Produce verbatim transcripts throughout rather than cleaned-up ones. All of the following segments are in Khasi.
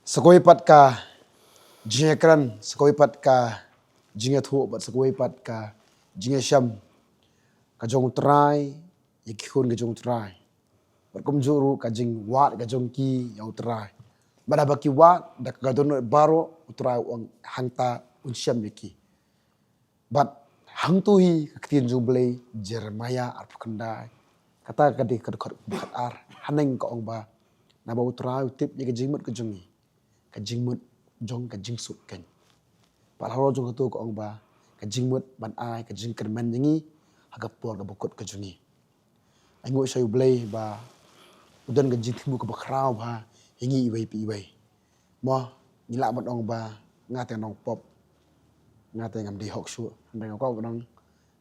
Sa kawei pat ka jingïakren, sa kawei pat ka jingïathuh, bad sa kawei pat ka jingïashem ka jong U Trai ïa ki khun ka jong U Trai. Bad kumjuh ruh ka jingwad ka jong ki ïa U Trai. Bad haba ki wad da ka dohnud baroh, U Trai u ong hangta un shem ïa ki. Bad hangto hi ka ktien jong U Blei, Jeremiah arphew khyndai, kata ka dei ka dkhot ba khatar, haneng ka ong ba, naba U Trai u tip ïa ka jingmut ka jong ngi, ka jingmut jong ka jingsuk keiñ. Bad halor jong kato ka ong ba, ka jingmut ban ai ka jingkyrmen ïa ngi ha ka por kaba kut ka jong ngi. Ai nguh sha U Blei ba u don ka jingthmu kaba khraw bha ïa ngi iwei pa iwei. Mo, ngi lah ban ong ba nga te nongpop, nga te ngam dei hok shuh. Hynrei nga kwah ban ong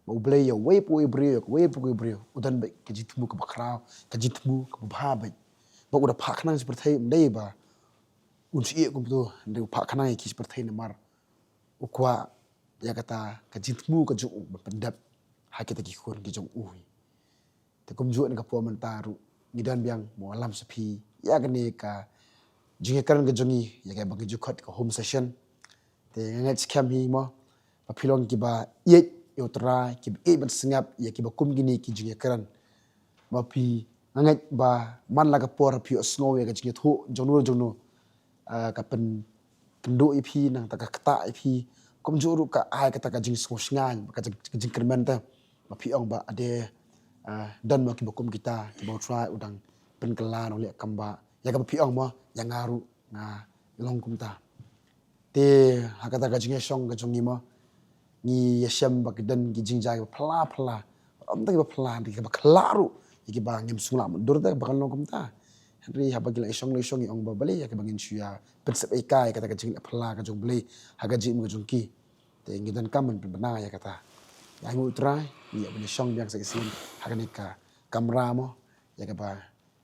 ba U Blei ïa uwei pa uwei u briew, ïa uwei pa uwei u briew, u don beit ka jingthmu kaba khraw, ka jingthmu kaba bha beit. Ba u da phah khnang sha pyrthei, ym dei ba un shu ïeh kumto, hynrei u phah khnang ïa ki sha pyrthei namar u kwah ïa kata ka jingthmu ka jong u ban pyndep ha kita ki khun ki jong u hi. Te kumjuh na ka por mynta ruh ngi don biang ban wallam sha phi ïa kane ka jingïakren ka jong ngi ïa kaba ngi ju khot ka home session. Te nga ngeit skhem hi mo ba phi long kiba ïeit ïa U Trai, kiba ïeit ban sngap ïa kiba kum kine ki jingïakren. Ba phi, nga ngeit ba man la ka por phi ïohsngew ïa ka jingïathuh jongno jongno, ah, ka pyn, pynduh ïa phi, nangta ka ktah ïa phi, kumjuh ruh ka ai kata ka jingsngewsngaiñ, ka jing, ka jingkyrmen te. Ba phi ong ba ade, ah, don mo kiba kum kita, kiba U Trai u dang pynkylla, u leh kam ba ïa kaba phi ong mo, ïa nga ruh nga long kumta. Te ha kata ka jingïashong ka jong ngi mo, ngi ïashem ba ki don ki jingjia kiba phylla phylla, ym tang kiba phylla, hynrei kiba khlak ruh, ïa kiba ngim sngewlah mutdur te ba kan long kumta. Hynrei haba ngi la ïashong la ïashong ngi ong ba balei ïa kiba ngin shu ïa pynsep ïa ka, ïa kata ka jingleh phylla ka jong U Blei ha ka jingim ka jong ki. Te ngi donkam ban pynbna ïa kata. Ai nguh U Trai, ngi ïa ban ïashong biang sa shisien ha kane ka kamra mo, ïa kaba,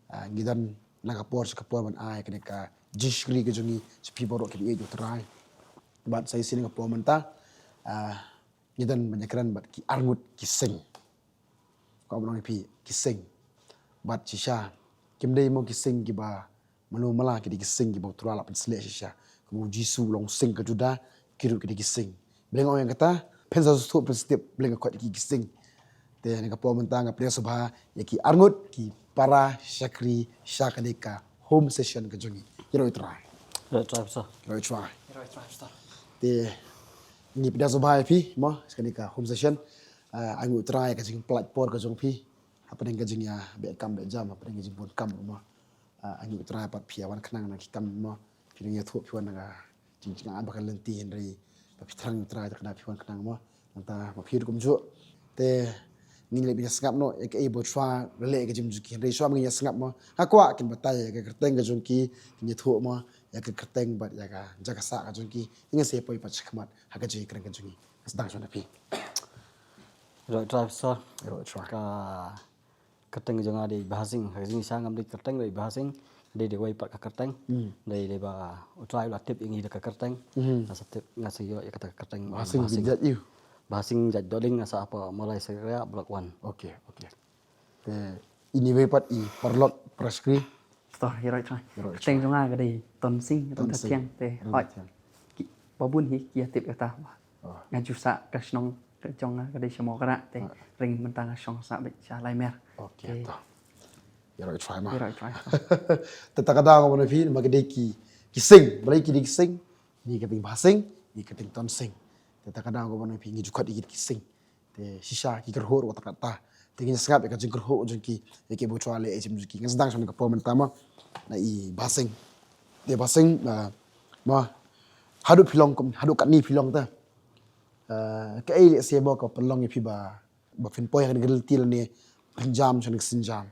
ah, ngi don na ka por sha ka por ban ai kane ka jingshakri ka jong ngi sha phi baroh kiba ïeit ïa U Trai. Bad sa shisien na ka por mynta, ah, ngi don ban ïakren bad ki arngut ki sing. Ka ong ïa phi ki sing. Bad shisha kim dei mo ki sing kiba mano mala, ki dei ki sing kiba U Trai la pynsleh shisha. Kum U Jisu u long sing ka Judah, ki ruh ki dei ki sing. Balei nga ong ïa kata? Phin sa sngewthuh, phin sa tip balei nga khot ïa ki ki sing. Te na ka por mynta nga pdiang sngewbha ïa ki arngut ki para shakri sha kane ka home session ka jong ngi. Ïaroh ïa U Trai. Ïaroh ïa U Trai, Pastor. Ïaroh ïa U Trai. Ïaroh ïa U Trai, Pastor. Te ngi pdiang sngewbha ïa phi mo sha kane ka home session. Ah, ai nguh U Trai ïa ka jingpynlait por ka jong phi hapdeng ka jingïabeh kam beh jam, hapdeng ka jingbun kam mo. Ah, ai nguh U Trai pat phi ïa wan khnang na ki kam mo. Phi dang ïathuh phi wan na ka jingjngai ba ka lynti, hynrei ba phi thrang U Trai te khnang phi wan khnang mo. Nangta ba phi ruh kumjuh. Te ngin leit ban ïasngap noh ïa kaei ba U Trai u la leh ïa ka jingim jong ki, hynrei shuwa ba ngin ïasngap mo, nga kwah kin batai ïa ka kyrteng ka jong ki, kin ïathuh mo ïa ka kyrteng bad ïa ka jaka sah ka jong ki. Ngin sa ïa poi pat shakhmat ha ka jingïakren ka jong ngi. Nga sdang shuwa na phi. Ïaroh ïa U Trai, Pastor. Ïaroh ïa U Trai. Ka kyrteng jong nga dei Bah Sing. Ka jingshisha ngam dei kyrteng, dei Bah Sing. Dei, dei wei pat ka kyrteng. Hmm. Dei, dei ba U Trai u la tip ïa ngi da ka kyrteng. Hmm. Nga sa tip, nga sa ïoh ïa kata ka kyrteng Bah Sing. Bah Sing jait aiu? Bah Sing jait Dohling, nga sah hapoh Mawlai Saria, Block One. Okay, okay. Te ine iwei pat i paralok para shakri? Pastor, ïaroh ïa U Trai. Ïaroh ïa U Trai. Kyrteng jong nga ka dei Ton Sing, Ton Sing. Ton Sing. Te, Ton Sing. Hooid. Ki, ba bun hi ki ïa tip ïa kata. Oh. Nga ju sah ka shnong ka jong nga ka dei sha Mawkyrah te. Ah. Hynrei mynta nga shong sah beit sha Laimer. Okay, te. To. Ïaroh ïa U Trai mo. Ïaroh ïa U Trai. Te kata ka daw nga wan ïa phi, namar ka dei ki, ki Sing. Balei ki dei ki Sing? Ine ka dei Bah Sing, ine ka dei Ton Sing. Te kata ka daw nga wan ïa phi, ngi ju khot ïa ki ki Sing. Te shisha ki kyrhuh ruh kata kata. Te ngin sngap ïa ka jingkyrhuh jong ki ïa kiba U Trai u la leh ïa ka jingim jong ki. Ngan sdang shuwa na ka por mynta mo. Na i Bah Sing. Te Bah Sing, ah, mo, haduh phi long kum, haduh katne phi long te, ah, kaei lehse mo kaba pynlong ïa phi ba, ba phin poi ha kane ka lynti lane phin jam sha kane ka sienjam?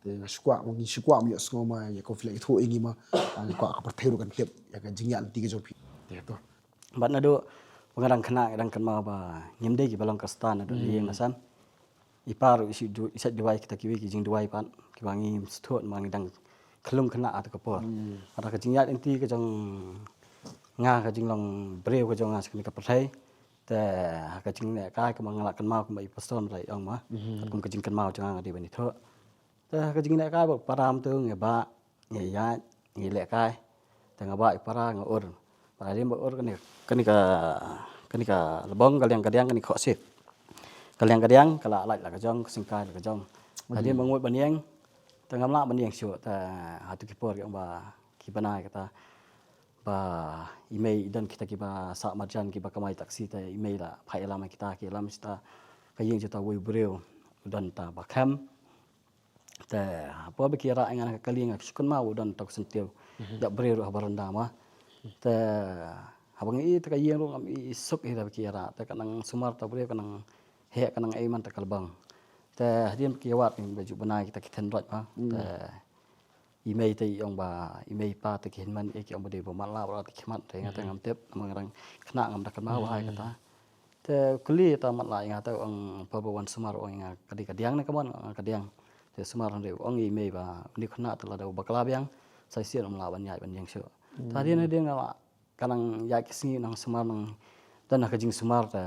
Te nga shu kwah mo, ngi shu kwah mo ïohsngew mo ïa ka, phi la ïathuh ïa ngi mo. Ah, nga kwah ka pyrthei ruh kan tip ïa ka jingïaid lynti ka jong phi. Te to. Bad naduh ba nga dang khynnah nga dang kynmaw ba ngim dei kiba long Khristan naduh ïing nasan. I pa ruh i shu du-, i shu duwai kita kiwei ki jingduwai pat kiba ngim sngewthuh namar ngi dang khyllung khynnah ha kata ka por. Hmm. Hata ka jingïaid lynti ka jong nga, ka jinglong briew ka jong nga sha kane ka pyrthei. Te ha ka jinglehkai kumba nga la kynmaw kumba i pastor mynta i ong mo. Hmm. Katkum ka jingkynmaw jong nga nga dei ban ïathuh. Te ha ka jinglehkai ba para mynta ngi bah, ngi ïaid, ngi lehkai. Te Te nga bah ïa para nga ur. Bad hadien ba ur kane, kane ka, kane ka lbong ka liang ka diang kane ka khohsiew. Ka liang ka diang ka la lait la ka jong, ka syngkai la ka jong. Hadien ba nga mut ban ïeng, te ngam lah ban ïeng shuh, te hato ki por ki ong ba ki bnai kata ba i mei i don kita kiba sah marjan kiba kamai taxi, te i mei la phah ïalam ïa kita, ki ïalam sha kita ka ïing jong uta uwei u briew u don uta ba khem. Te haba ki ïarah ïa nga na ka kali nga shu kynmaw u don uta u syntiew. Dap briew ruh ha baranda ma. Te haba nga ïohi te ka ïing ruh ngam i suk hi da ba ki ïarah. Te ka nang sumar uta u briew, ka nang heh, ka nang ei man ta ka lbong. Te hadien ba ki ïawad ba ju bnai kita ki tynroit ma. Te i mei te i ong ba, i mei i pa te ki hynmen, i ki ong ba dei ba matlah bad ki khmat, te nga te ngam tip, namar nga dang khynnah, ngam da kynmaw bha ïa kata. Te kylli ïa uta matlah ïa nga, te u ong, por ba wan sumar u ong ïa nga, ka dei ka diang ne ka mon? Nga ong ka diang. Te sumar hynrei u ong ïa i mei ba une u khynnah te lada u bakla biang, sa shisien um lah ban ïaid ban ïeng shuh. Te hadien hadien nga la, ka nang ïaid ki sngi, nang sumar, nang don ha ka jingsumar, te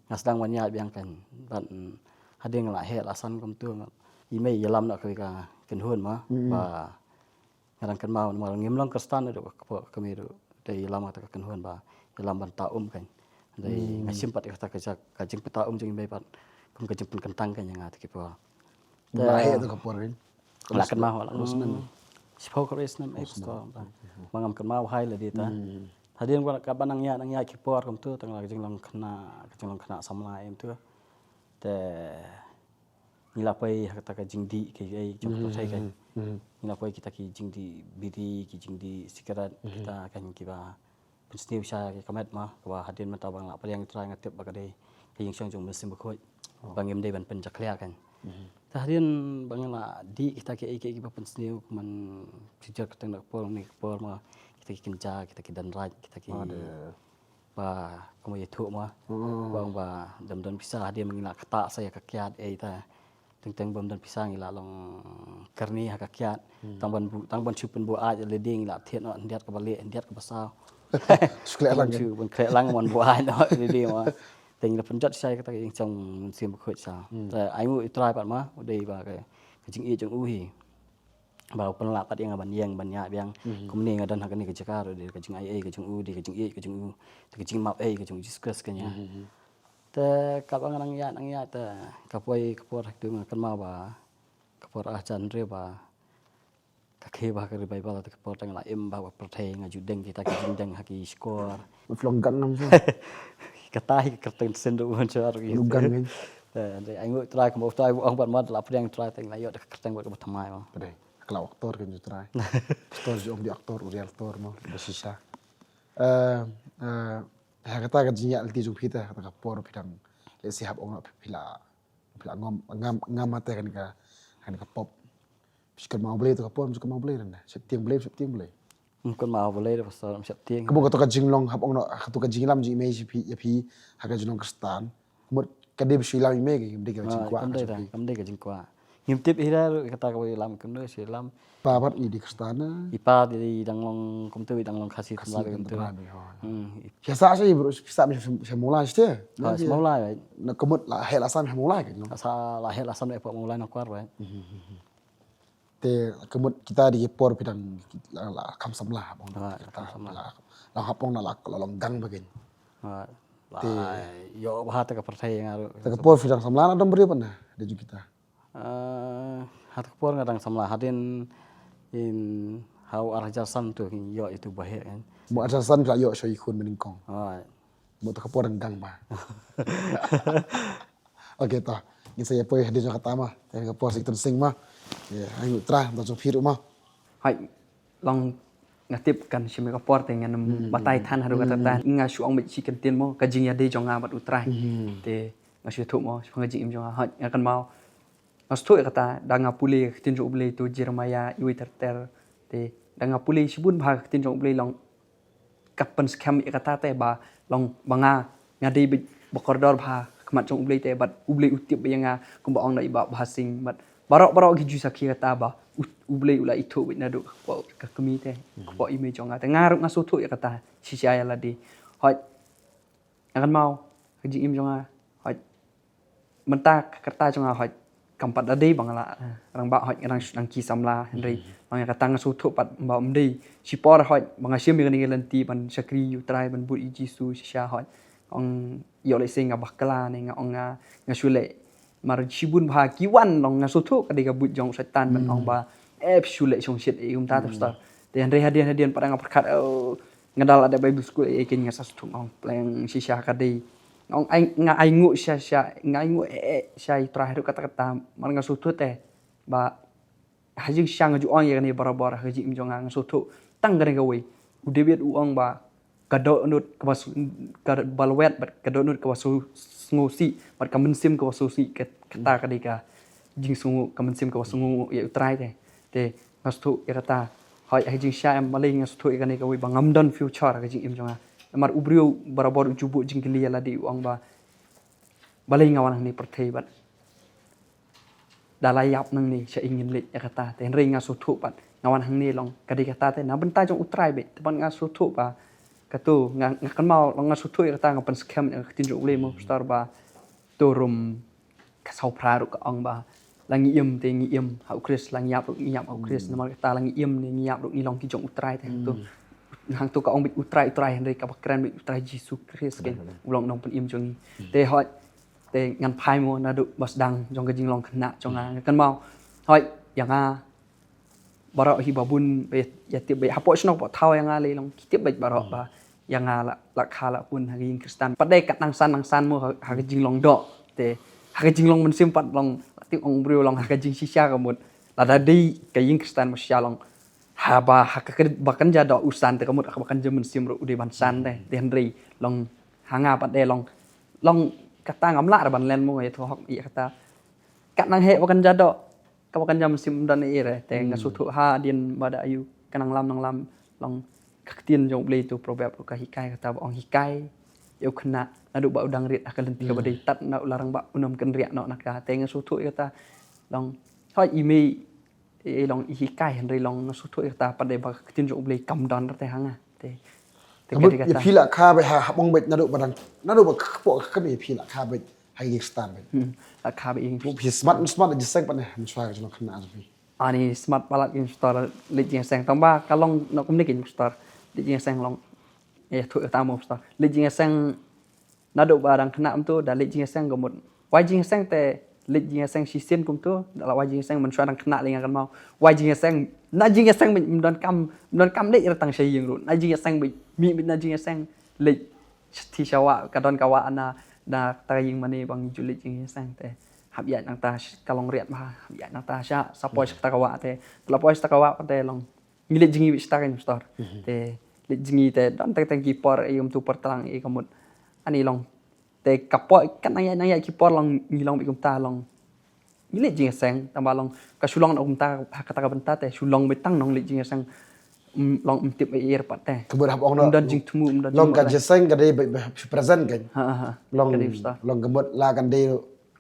nga sdang ban ïaid biang kan. Bad hadien nga la heh la san kumto, i mei i ïalam noh kawei ka kynhun ma ba nga dang kynmaw, namar ngim long Khristan ruh, ka por ka kmie ruh te i ïalam kata ka kynhun ba ïalam ban tah um kan. Dei nga shim pat ïa kata ka jaka, ka jingpyntah um jong i mei pat kum ka jingpynkyntang kan ïa nga te ki por. Te la heh tu ka por kan? La kynmaw la. Shiphew khyndai snem, eh, pastor. Ba ngam kynmaw hai lade ta. Hadien ba ka ba nang ïaid nang ïaid ki por kumto, te nga la ka jinglong khynnah, ka jinglong khynnah samla em tu. Te ngi la poi ha kata ka jingdih kiei kiei jong ka pyrthei kan. Ngi la poi kita ki jingdih biri, ki jingdih sikret, kita kan kiba pynsniew sha ki ka met ma, kaba hadien mynta ba nga la pdiang ïa u Trai nga tip ba ka dei ka ïing shong jong u Mynsiem Bakhuid. Ba ngim dei ban pynjakhlia kan. Te hadien ba nga la dih kita kiei kiei kiba pynsniew, kumne, shijur kyrteng da ka por, ne ka por ma, kita ki kynja, kita ki dynreit, kita ki ba kumba ïathuh ma. Ba ong ba dang don pisa, hadien ba ngi la ktah sa ïa ka kiad ei ta. Teng teng bym don pisa ngi la long kyrni ha ka kiad. Tang ban bu-, tang ban shu pynbuaid lade ngi la thied noh hyndiat kaba lieh, hyndiat kaba saw. Shu khleh lang. Shu ban khleh lang ban buaid noh lade ma. Te ngi la pynjot shisha ïa kata ka ïing shong Mynsiem Bakhuid shisha. Te ainguh ïa u Trai pat ma, u dei ba ka, ka jingïeit jong u hi. Ba u pynlah pat ïa nga ban ïeng ban ïaid biang. Kumne nga don ha kane ka jaka ruh dei ka jingaiei ka jong u, dei ka jingïeit ka jong u, dei ka jingmap ei ka jong u Jisu Khrist kan ïa. Te katba nga nang ïaid nang ïaid te ka poi ka por ha katu nga kynmaw ba ka por ar hajar hynriew ba ka khie ba ha ka revival, te ka por te nga la im ba ha pyrthei, nga ju deng kita ki jingdeng ha ki shkor. Mut long gan nam sha. Kata hi ka kyrteng sien ruh ban shuwa ruh. Long gan kan. Te ainguh Trai kumba u Trai u ong ban mat la pdiang Trai te nga la ïoh da ka kyrteng bad kaba thymmai ma. Pdeng. Ka la aktor kan ju Trai. Aktor ju ong di aktor, u real aktor ma, ba shisha. Eh, eh, ha kata ka jingïaid lynti jong phi te, ha kata ka por phi dang, lehse hap ong phi la, phi la ngam, ngam, ngam ha te kane ka, kane ka pop. Phi kynmaw Blei te ka por, phi kynmaw Blei ne? Sheptieng Blei, sheptieng Blei. Ym kynmaw Blei te pastor, ym sheptieng. Ka bun kata ka jinglong, hap ong noh, kata ka jingïalam jong i mei sha phi, ïa phi, ha ka jinglong Khristan. Ka mut ka dei ba shu ïalam i mei, ka dei ka jingkwah. Kam dei ka jingkwah. Ngim tip hi ruh kata kaba ïalam kumno shu ïalam. Pa pat i dei Khristan ne? I pa i dang long kumto, i dang long Khasi Tynrai kumto. Khasi Tynrai. Phi sah sha i bro, phi sah sha Mawlai sha te? Ha, sha Mawlai. Na ka mut la heh la san sha Mawlai kan. Sa la heh la san ïa pha Mawlai Nongkwar ba. Te ka mut kita dei ki por phi dang la, la kham samla hap ong. Ha, la kham samla. La, la hap ong la, la long gang ba kan. Ha, la ïoh bha te ka pyrthei nga ruh. Te ka por phi dang samla na dang briew pat na dei jong kita. Eh, ha te ka por nga dang samla hadien in ha u ar hajar san tu kin ïoh itu ba heh kan. Mo ar hajar san phi la ïoh sha i khun ba nyngkong. Ha. Mo te ka por dang gang ba. Ok, to. Ngin sa ïa poi hadien jong kata ma. Te ka por sa ïa tun sing ma. Ïa, ai ngut Trai, to jong phi ruh ma. Hai, long nga tip kan shim ka por te ngan batai than haduh kata than. Nga shu ong beit shi kyntien mo, ka jingïadei jong nga bad u Trai. Te nga shu thuh mo, shu nga jingim jong nga. Hai, nga kynmaw. Nga shu thuh ïa kata, da nga pule ka ktien jong U Blei to Jeremiah, iwei ter ter. Te, da nga pule shibun bha ka ktien jong U Blei long ka pynskhem ïa kata te ba long ba nga, nga dei beit ba kordor bha ha khmat jong U Blei te bad U Blei u tip beit ïa nga kumba ong da i Bah Bhasing bad baroh baroh ki ju sakhi kata ba U, U Blei u la ithuh beit naduh ka kpoh ka kmie te, ka kpoh i mei jong nga te nga ruh nga sngewthuh ïa kata shisha ïa lade. Hooid nga kynmaw ka jingim jong nga, hooid mynta ka kyrta jong nga, hooid Kam pat da dei ba nga la, eh, rangbah hoi, nga dang, dang ki samla, hynrei ba nga kata nga sngewthuh pat ba ym dei. Shipor hoi ba nga shim ïa kane ka lynti ban shakri ïa U Trai, ban bud ïa U Jisu shisha hoi. Ong ïoh lehse nga bakla ne nga ong nga, nga shu leh. Mar shibun bha ki wan long nga sngewthuh ka dei ka buit jong u Soitan ban ong ba, eh, phi shu leh shongshit ïa kumta te pastor. Te hynrei hadien hadien pat nga pyrkhat, oh, nga da la dep Bible school, eh, kin nga sa sngewthuh ong pleng shisha ka dei. Nga ong ai, nga ainguh shisha, nga ainguh, eh, eh, shisha ïa U Trai ruh kata kata, mar nga sngewthuh te ba ha jingshisha nga ju ong ïa kane barabor ha ka jingim jong nga, nga sngewthuh tang kane kawei. U David u ong ba ka dohnud kaba s-, kaba lwet bad ka dohnud kaba sngewsih bad ka mynsiem kaba sngewsih, ka, kata ka dei ka jingsngew, ka mynsiem kaba sngewnguh ïa U Trai te. Te nga sngewthuh ïa kata. Hoi ha jingshisha em, balei nga sngewthuh ïa kane kawei ba ngam don future ha ka jingim jong nga. Namar u briew barabor u ju buh jingkylli ïa lade, u ong ba balei nga wan hangne pyrthei bad da la ïap nangne sha ïing ngin leit ïa kata te, hynrei nga sngewthuh pat nga wan hangne long ka dei kata te na bynta jong U Trai beit. Te pat nga sngewthuh ba kato nga, nga kynmaw long, nga sngewthuh ïa kata, nga pynskhem ïa ka ktien jong U Blei mo pastor ba to Rom ka saw phra ruh ka ong ba la ngi im te ngi im ha U Khrist, la ngi ïap ruh ngi ïap ha U Khrist. Namar kata la ngi im ne ngi ïap ruh ngi long ki jong U Trai te. To hangto ka ong beit U Trai, U Trai, hynrei kaba kren beit U Trai Jisu Khrist, keiñ u long u nongpynim jong ngi. Te hoi te ngan phai mo naduh ba sdang jong ka jinglong khynnah jong nga, nga kynmaw hoi ïa nga baroh hi ba bun ba ïa tip beit hapoh shnong hapoh thaw ïa nga lei long ki tip beit baroh ba ïa nga la, la kha la pun ha ka ïing Khristan. Pat dei kat nang san nang san mo ha, ha ka jinglong doh te ha ka jinglong mynsiem pat long la tip ong briew long ha ka jingshisha ka mut lada dei ka ïing Khristan mo shisha long haba ha ka kynja doh u san te ka mut ha ka kynja mynsiem ruh u dei ban san te. Te hynrei long ha nga pat dei long, long kata ngam lah ruh ban len mo ïa thoh hok ïa kata. Kat nang heh ba kynja doh kaba kynja mynsiem ym don ei ei re. Te nga sngewthuh hadien ba da ayu ka nang lam nang lam long ka ktien jong U Blei to Proverb ruh ka hikai kata ba ong hikai ïa u khynnah naduh ba u dang rit ha ka lynti kaba dei, tad na u la rangbah un ym kynriah noh na ka. Te nga sngewthuh ïa kata long hoi i mei i long i hikai, hynrei long nga sngewthuh ïa kata pat dei ba ka ktien jong U Blei kam don te ha nga. Te, te ka dei kata. Ïa phi la kha beit ha, ha bong beit naduh ba dang, naduh ba kpoh ka kmie ïa phi la kha beit ha ïing Khristan beit. Hmm, la kha beit ïing. Phi smat, smat jingïaseng pat ne, mynshuwa ka jinglong khynnah jong phi? Ani smat palat ïing pastor, leit jingïaseng tang ba ka long na kumne ïing pastor. Leit jingïaseng long. Ïathuh ïa kata mo pastor. Leit jingïaseng naduh ba dang khynnah kumto da leit jingïaseng ka mut. Wai jingïaseng te leit jingïaseng shisien kumto da la wai jingïaseng, mynshuwa dang khynnah lei nga kynmaw. Wai jingïaseng, na jingïaseng beit ym don kam, ym don kam leit re tang sha ïing ruh. Na jingïaseng beit, mih beit na jingïaseng leit sha ti sha wah, ka don ka wah na, na kata ka ïing mane ba ngi ju leit jingïaseng te. Hap ïaid nangta sh-, ka long riat bha, hap ïaid nangta sha, sa poi sha kata ka wah te. La poi sha kata ka wah te long ngi leit jngi beit shata keiñ pastor. Te leit jngi te don teng teng ki por ei kumtu por tlang ei ka mut. Ani long. Te ka por ka nang ïaid nang ïaid ki por long ngi long beit kumta long. Ngi leit jingïaseng tang ba long ka shu long na kumta ha kata ka bynta te shu long beit tang nong leit jingïaseng. Mm, long ym tip ei ei pat te. Ka mut hap ong no. Ym don jingthmu, ym don jingmut. Long ka jingïaseng ka dei beit beit shu present keiñ. Ha ha. Long, long ka mut la kan dei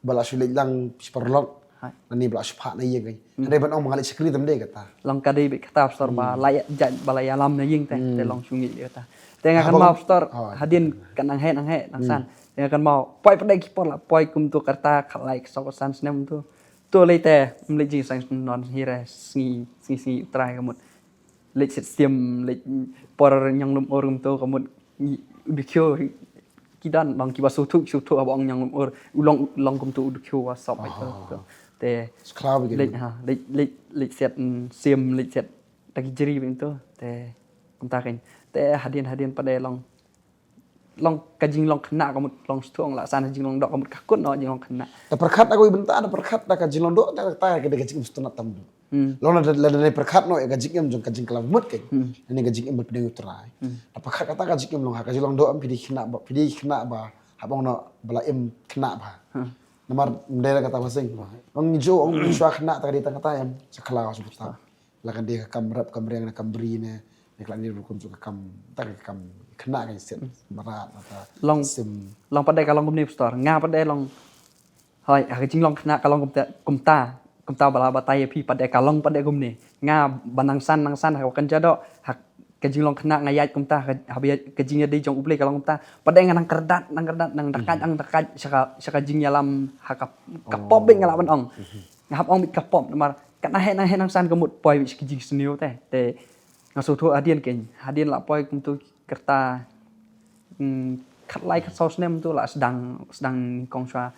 ba la shu leit lang shi paralok. Hai. Nani ba la shu phah na ïing keiñ. Hmm. Ka dei ban ong ba nga leit shakri te ym dei kata. Long ka dei beit kata pastor ba la ïa, ba la ïalam na ïing te, te long shu ngi kata. Te nga kynmaw pastor hadien ka nang heh nang heh nang san. Te nga kynmaw poi pat dei ki por la poi kumtu kata ka lai ka saw ka san snem tu. Tu lei te ym leit jingïaseng non hi re sngi sngi sngi U Trai ka mut. Leit shet siem, leit por ñianglum ur kumto ka mut u dkhiew ki don long kiba sngewthuh, sngewthuh haba ong ñianglum ur u long, long kumto u dkhiew wa sop. Te leit ha leit leit leit shet siem, leit shet ta ki jri kumto te kumta keiñ. Te hadien hadien pat dei long long ka jinglong khynnah ka mut long sngewthuh la san jinglong doh ka mut ka kut noh jinglong khynnah. Da pyrkhat da kawei bynta, da pyrkhat da ka jinglong doh, da kata ka dei ka jingim sngewtynnat tam dei. Long lada, lada pyrkhat noh ïa ka jingim jong ka jingklam mut keiñ. Lane ka jingim bad pdeng U Trai. Da pyrkhat kata ka jingim long ha ka jinglong doh em phi dei khynnah ba, phi dei khynnah ba hap ong noh ba la im khynnah ba. Namar ym dei da kata ba seng ba ong ngi ju ong shuwa khynnah ta ka dei tang kata em. Sha khlaw sha kata. La kan dei ka kam rep kam riang ne kam bri ne, ne ka la dei rukom jong ka kam, ta ka kam khynnah ka set barat na ta long sim. Long pat dei ka long kumne pastor, nga pat dei long. Hoi ha ka jinglong khynnah ka long kumta, kumta kumta ba la batai ïa phi pat dei ka long pat dei kumne. Nga ba nang san nang san ha ka kynja doh ha ka jinglong khynnah nga ïaid kumta, ka, haba ïaid, ka jingïadei jong U Blei ka long kumta. Pat de nga nang kyrdat, nang kyrdat, nang dakaid, nang dakaid sha ka, sha ka jingïalam ha ka, ka pop beit nga lah ban ong. Nga hap ong beit ka pop namar katba nang heh nang heh nang san ka mut poi beit sha ka jingsniew te. Te nga sngewthuh hadien kein, hadien la poi kumtu kyrta, hmm, khatlai khatsaw snem tu la sdang, sdang nyngkong shuwa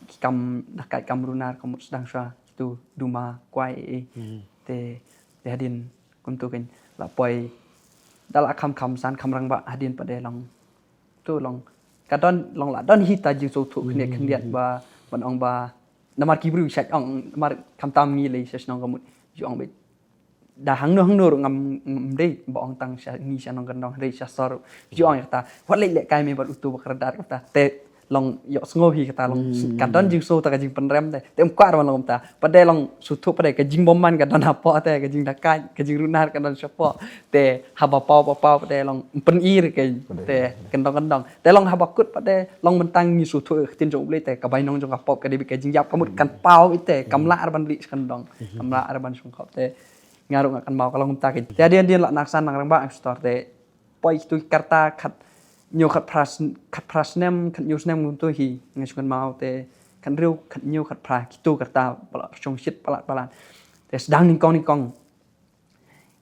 ki kam dakaid kam runar ka mut sdang shuwa tu duma kwai e. Te, te hadien kumtu kein la poi da la kham kham san kham rangbah hadien pat de long. Tu long ka don, long la don hi ta jingsngewthuh khyndiat khyndiat ba ban ong ba namar ki briew shait ong namar khamtam ngi lei sha shnong ka mut ju ong beit da hangno hangno ruh ngam, ngam dei ba ong tang sha ngi sha nongkyndong hynrei sha sor ju ong ïa kata wat leit lehkai me bad uto ba kyrdat kata te long ïohsngew hi kata long ka don jingsngew ta ka jingpynrem te te ym kwah ruh ban long kumta pat de long sngewthuh pat de ka jingbymman ka don hapoh te ka jingdakaid ka jingrunar ka don shapoh te haba paw ba paw pat de long pynir kein te kyndong kyndong te long haba kut pat de long mynta ngi sngewthuh ka ktien jong U Blei te ka bainong jong ka pop ka dei beit ka jingïap ka mut kan paw ite kam lah ruh ban lih sha kyndong kam lah ruh ban shongkop te nga ruh nga kynmaw ka long kumta kein. Te hadien hadien la nang san nang rangbah pastor te poi kitu ki kyrta khathynñiew khatphra sn-, khatphra snem khathynñiew snem kumtu hi nga shu kynmaw te khathynriew khathynñiew khatphra kitu kyrta palat pyrshong shit palat palat. Te sdang nyngkong nyngkong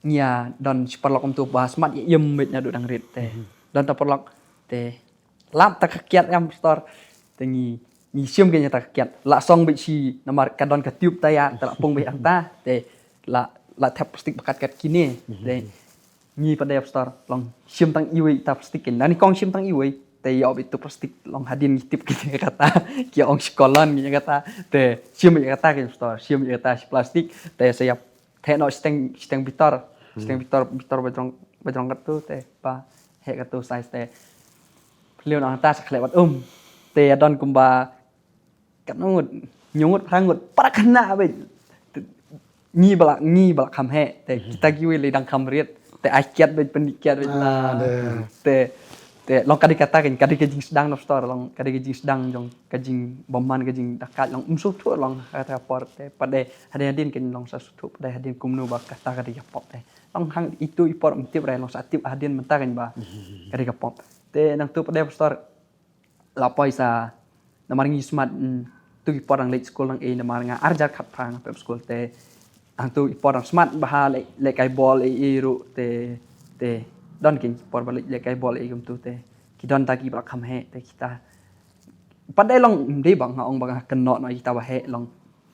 ngi ïa don shi paralok kumtu ba smat ïa im beit naduh dang rit te don ta paralok te lap ta ka kiat em pastor te ngi ngi shim kein ïa ta ka kiat la song beit shi namar ka don ka tube ta ïa te la pung beit hangta te la la thep plastik ba kat kat kine te ngi pat de pastor long shim tang iwei ta plastik kein nani kong shim tang iwei te ïoh beit tu plastik long hadien ngi tip kein ïa kata ki ong shi kolon ngi ïa kata te shim ïa kata kein pastor shim ïa kata shi plastik te sa ïa theh noh shiteng shiteng bitor shiteng bitor bitor ba jrong ba jrong katu te ba heh katu size te phylliew noh hangta sa khleh bad um te ïa don kumba katno ngut hynñiew ngut phra ngut para khynnah beit ngi ba la ngi ba la kham heh te kita kiwei lei dang kham rit te ai kiat beit pyndih kiat beit la te te long ka dei kata kein ka dei ka jingsdang na pastor long ka dei ka jingsdang jong ka jingbymman ka jingdakaid long ym sngewthuh long ha kata ka por te pat de hadien hadien kein long sa sngewthuh pat de hadien kumno ba kata ka dei ka pop te long hang itu i por ym tip re long sa tip hadien mynta kein ba ka dei ka pop te nangtu pat de pastor la poi sa namar ngi smat tu ki por dang leit skul dang ei namar nga arjar khatphra nga pep skul te hangtu ki por dang smat ba ha leh leh kai bol ei ei ruh te te don kein ki por ba leh leh kai bol ei kumtu te ki don ta ki ba la kham heh te kita pat de long ym dei ba nga ong ba nga kynnoh noh kita ba heh long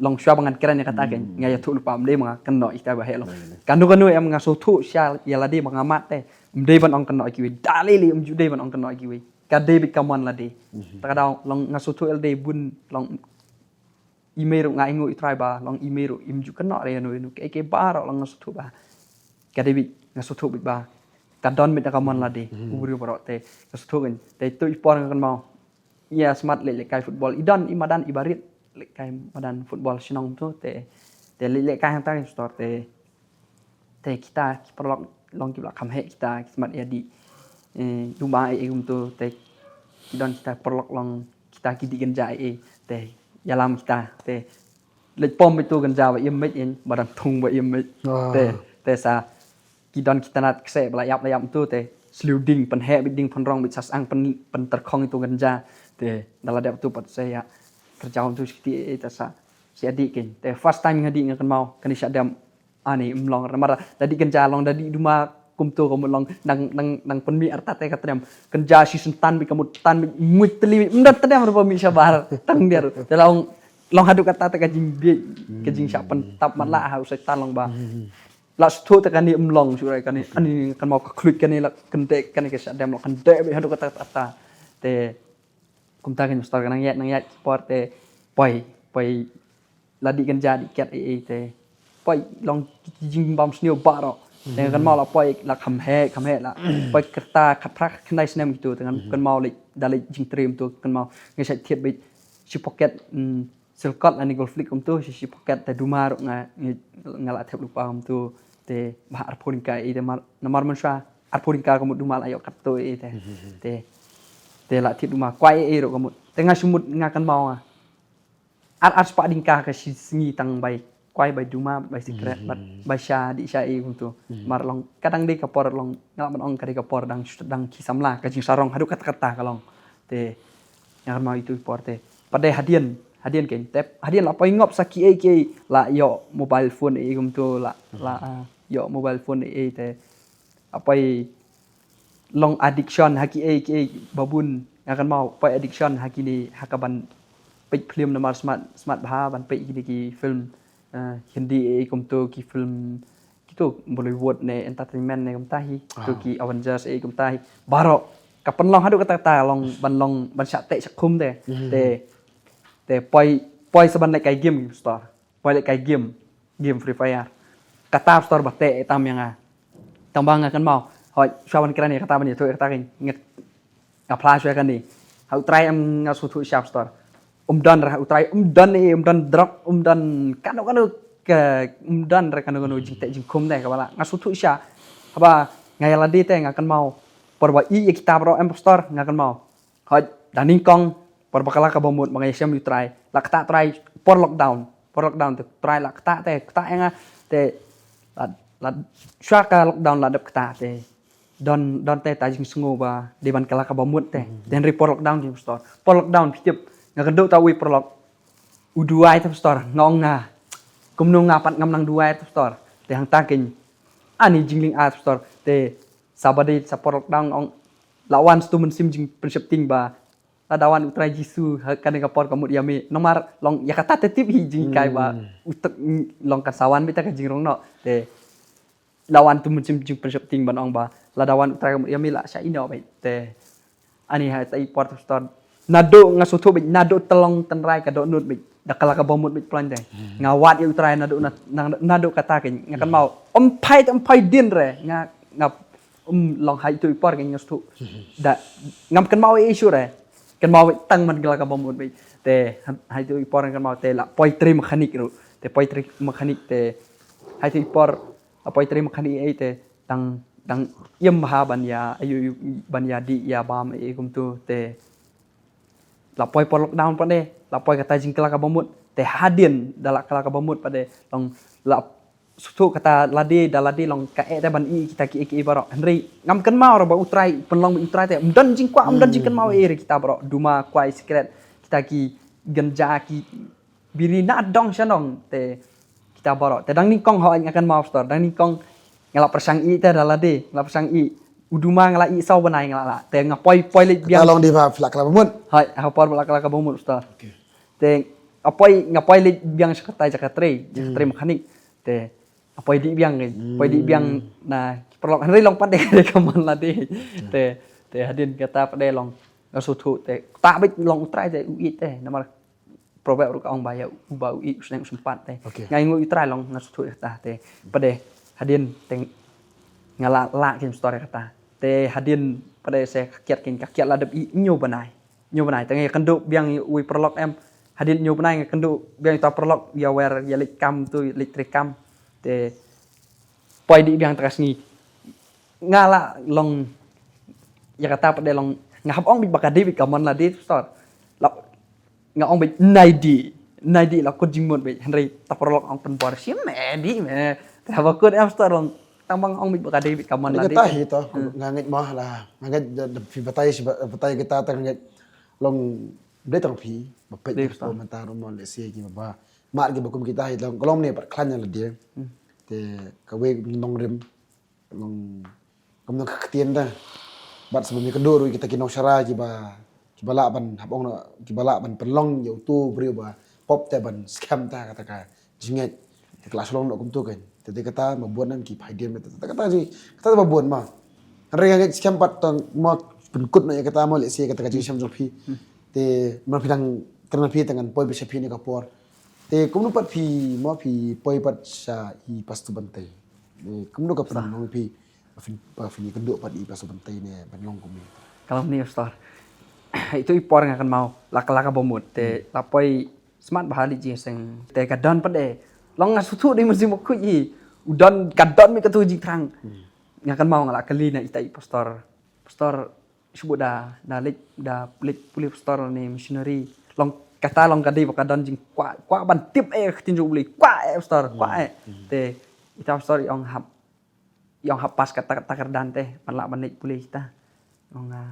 long shuwa ba ngan kren ïa kata kein nga ïathuh lypa ym dei ba nga kynnoh ïa kita ba heh long kano kano em nga sngewthuh sha ïa lade ba nga mad te ym dei ban ong kynnoh ïa kiwei da lei lei ym ju dei ban ong kynnoh ïa kiwei ka dei beit ka mon lade ta ka daw long nga sngewthuh ïa lade bun long i mei ruh nga ainguh i trai ba long i mei ruh im ju kynnoh re ïano ïano kaei kaei baroh long nga sngewthuh ba ka dei beit nga sngewthuh beit ba ka don beit da ka mon lade u briew baroh te nga sngewthuh kein te tu i por nga kynmaw ïa smat leh leh kai football i don i madan i barit leh kai madan football shnong tu te te leh leh kai hangta pastor te te kita ki paralok long ki ba la kham heh kita ki smat ïa dih duma ei ei kumtu te ki don kita paralok long kita ki dih ganja ei ei te ïalam kita te leit pom beit tu ganja ba im beit ïa ba dang thung ba im beit te te sa ki don kita nat kse ba la ïap la ïap tu te sliew ding pynheh beit ding pynrong beit sa sang pyn pynterkhong itu ganja te da la dep tu pat sa ïa kerjaw tu shkiti ei ei te sa sa ïa dih kein te first time nga dih nga kynmaw kane shah dem Ani mlong namar da dih kynja long da dih duma kumto ka mut long nang nang nang pynmih artat ka trem kynja shi syntan bi ka mut tan bi muit teli bi mdat tdem rupa mih shabar tang der te long long haduh kata te ka jingbieit ka jingshah pyntap mat la ha u Soitan long ba la shu te kani mlong shu rai kani ani kan mau ka khluit kani la kynde kani ka shah dem long kynde bi haduh kata kata te kumta kan star ka nang ïaid nang ïaid ki por te poi poi la dih kynja dih kiat ei ei te poi long ki jingbam sniew baroh te kan mau la poi la kham heh kham heh la poi kyrta khat phra khyndai snem kitu te kan mau leh da leh jingtrei kumtu kan mau ngi shait thied beit shi pocket silkot lane gold flake kumtu shi shi pocket te duma ruh nga nga la thep lypa kumtu te ba arphew tyngka ei te namar mynshuwa arphew tyngka ka mut duma la ïoh katto ei te te te la thied duma kwai ei ruh ka mut te nga shu mut nga kan mau nga ar ar spah tyngka ka shi sngi tang bai kwai bai duma, bai sikret, bad bai sha di sha i kumtu. Mar long, ka dang dei ka por long, nga lah ban ong ka dei ka por dang, dang ki samla, ka jingsarong, haduh katta katta ka long. Te, nga kynmaw itu i por te. Pat de hadien, hadien kein, te, hadien la poi ngop sa ki ei ki ei, la ïoh mobile phone ei kumtu, la, la, ah, ïoh mobile phone ei te. La poi long addiction ha ki ei ki ei babun, nga kynmaw, poi addiction ha kine, ha ka ban peit film namar smat, smat bha ban peit kine ki film, eh, Hindi ei kumtu, ki film kitu Bollywood ne entertainment ne kumta hi, tu ki Avengers ei kumta hi. Baroh ka pynlong haduh katta katta long ban long ban shah teh shah khum te. Te, te poi, poi sa ban leh kai game store. Poi leh kai game, game Free Fire. Kata store ba teh tam ïa nga. Tang ba nga kynmaw. Hoi, shuwa ban kren ïa kata ban ïathuh ïa kata kein. Nga, nga phla shuwa kane. Ha u trai em nga sngewthuh sharp store. Um don re ha u trai, um don ei, um don drug, um don kano kano ka, um don re kano kano jingteh jingkhum te kaba lah. Nga sngewthuh sharp. Haba nga ïa lade te nga kynmaw. Por ba i ïa kita baroh em store nga kynmaw. Hoi, da nyngkong, por ba ka la kaba mut, ba nga ïashem ïa u trai. La ktah trai, por lockdown. Por lockdown te, trai la ktah te, ktah ïa nga te, la, la, shuwa ka lockdown la dep ktah te. Don, don te ta jingsngew ba, dei ban ka la kaba mut te. Te hynrei por lockdown te pastor. Por lockdown phi tip, nga kynduh ta uwei paralok. U duwai te pastor, nga ong nga. Kumno nga pat ngam nang duwai te pastor. Te hangta kein. Ani jingling a te pastor. Te, sa ba dei, sa por lockdown nga ong. La wan sha utu u mynsiem jingpynsheptieng ba. Lada wan u Trai Jisu, ha kane ka por ka mut ïa me. Namar long ïa kata te tip hi jinghikai ba. U tek long kan sa wan beit ta ka jingrong noh. Te la wan utu u mynsiem jingpynsheptieng ban ong ba. Lada wan u Trai ka mut ïa me la shah ïeh noh beit. Te ani ha ita i por te pastor. Naduh nga sngewthuh beit, naduh te long tynrai ka dohnud beit. Da ka la kaba mut beit plan te. Nga wad ïa u Trai naduh na, na, naduh kata kein. Nga kynmaw. Em phai te em phai dien re. Nga, nga Em long ha itu i por kein nga sngewthuh. Da, ngam kynmaw ei shuh re. Kynmaw beit tang man ka la kaba mut beit. Te, ha itu i por nga kynmaw te la poi trei mechanic ruh. Te poi trei mechanic te. Ha itu i por, la poi trei mechanic ei te. Dang, dang im ha ban ïa, ayu, ayu, ban ïa dih ïa bam ei kumtu te. La poi por lockdown pat de. La poi kata jingkylla kaba mut. Te hadien, da la kylla kaba mut pat de. Long, la sngewthuh kata lade da lade long ka eh te ban ïeh kita ki ei ki ei baroh. Hynrei ngam kynmaw re ba u Trai, pynlong u Trai te. Ym don jingkwah, ym don jingkynmaw ei re kita baroh. Duma, kwai, sikret, kita ki ganja, ki biri na dong sha nong te kita baroh. Te dang nyngkong hooid nga kynmaw pastor. Dang nyngkong nga la pyrshang ïeh te da lade, nga la pyrshang ïeh. U duma nga la ïeh saw bnai nga la lah. Te nga poi, poi leit biang. Kata long dei ba phi la kylla kaba mut. Hooid, ha por ba la kylla kaba mut pastor. Te nga poi, nga poi leit biang sha kata jaka trei, jaka trei mechanic. Te nga poi dih biang kein. Poi dih biang na ki paralok. Hynrei long pat de ka mon lade. Te, te hadien kata pat de long nga sngewthuh te. Kata beit long u Trai te u ïeit te. Namar proverb ruh ka ong ba ïa uba u ïeit u sneng u sympat te. Nga ïnguh u Trai long nga sngewthuh kata te. Pat de hadien te nga la, la kein pastor kata. Te hadien pat de se ka kiad kein, ka kiad la dep ïeh hynñiew bnai. Hynñiew bnai, te nga ïakynduh biang ïa uwei u paralok em. Hadien hynñiew bnai nga kynduh biang ïa uta u paralok, ïa wer, ïa leit kam tu, ïa leit trei kam. Te poi dih biang te ka sngi. Nga la long ïa kata pat de long, nga hap ong beit ba ka dei beit ka mon lade pastor. La, nga ong beit nai dih, nai dih la kut jingmut beit, hynrei uta u paralok ong pynbor shim me, dih me. Te haba kut em pastor long, tang ba nga ong beit ba ka dei beit ka mon lade. Kata hi to, nga ngeit mo la, nga ngeit da, da phi batai, batai kita te nga ngeit long Dei tang phi ba peit ki por mynta ruh mo lehse kiba, ba mad kiba kum kita hi long, ka long ne pat khlaiñ ïa lade. Te kawei nongrim long, kum nong ka ktien da. Bad sngewbha ïa ka dur ruh kita ki nongshara kiba, kiba lah ban hap ong noh, kiba lah ban pynlong ïa uto u briew ba pop te ban skhem ta kata ka jingngeit. Te ka la shlong noh kumto kein. Te, te kata ba bun nang ki phai dien, te, te kata ji, kata ba bun ma. Hynrei nga ngeit skhem pat tang mo pynkut noh ïa kata mo lehse kata ka jingshem jong phi. Te mo phi dang kren phi tang ngan poi beit sha phi ne ka por. Te kumno pat phi mo phi poi pat sha i Pastor Bantei. Te kumno ka pynlong phi ba phin, ba phin ïakynduh pat i Pastor Bantei ne ban long kum i. Ka long ne pastor. Itu i por nga kynmaw la ka, la ka bamut te la poi Smat bha leit jingseng. Te ka don pat de. Long nga sngewthuh dei mynsiem bakhuid hi. U don ka don beit kato jingthrang. Nga kynmaw nga la kylli na ita i pastor. Pastor, shu bud da, da leit, da leit pule pastor ne missionary. Long kata long ka dei ba ka don jingkwah, kwah ban tip eh ka ktien jong U Blei, kwah eh pastor, kwah eh. Te ita pastor i ong hap, i ong hap pass kata, kata ka kyrdan te, ban lah ban leit pule kita. Ong ah,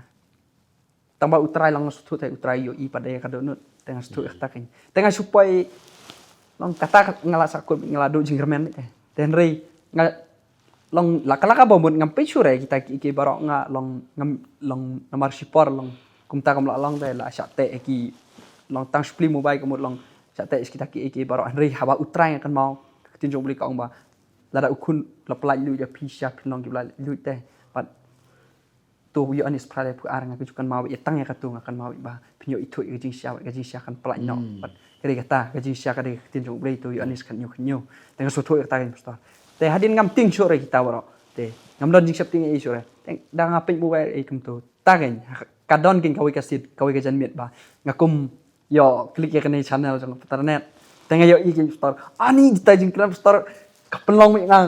tang ba U Trai long nga sngewthuh te U Trai ïohi pat ïa ka dohnud. Te nga sngewthuh ïa kata kein. Te nga shu poi long kata nga la sah kut, nga la duh jingkyrmen te. Te hynrei nga long la ka la ka ba mut ngam peit shuh re kita ki, ki baroh nga long ngam long namar shipor long kumta kam la long te la shah teh ki long tang shu plie mobile ka mut long shah teh kita ki, ki baroh hynrei haba U Trai nga kynmaw ka ktien jong U Blei ka ong ba lada u khun la pyllait luid ïa phi sha phin long ki pyllait luid te. Bad to Ïoannis phra laiphew ar nga ju kynmaw ïa tang ïa katu nga kynmaw ba phin ïoh ithuh ïa ka jingshisha, ka jingshisha kan pyllait noh. Bad ka dei kata ka jingshisha ka dei ka ktien jong U Blei to Ïoannis khathynñiew khathynñiew. Te nga sngewthuh ïa kata kein pastor. Te hadien ngam tieng shuh re kita baroh. Te ngam don jingsheptieng ei shuh re. Te da nga peit mobile ei kumto. Ta kein ka don kein kawei ka sit, kawei ka janmiet ba nga kum ïoh click ïa kane channel jong Paternet. Te nga ïohi kein pastor. Ani kita jingkren pastor ka pynlong ïa nga.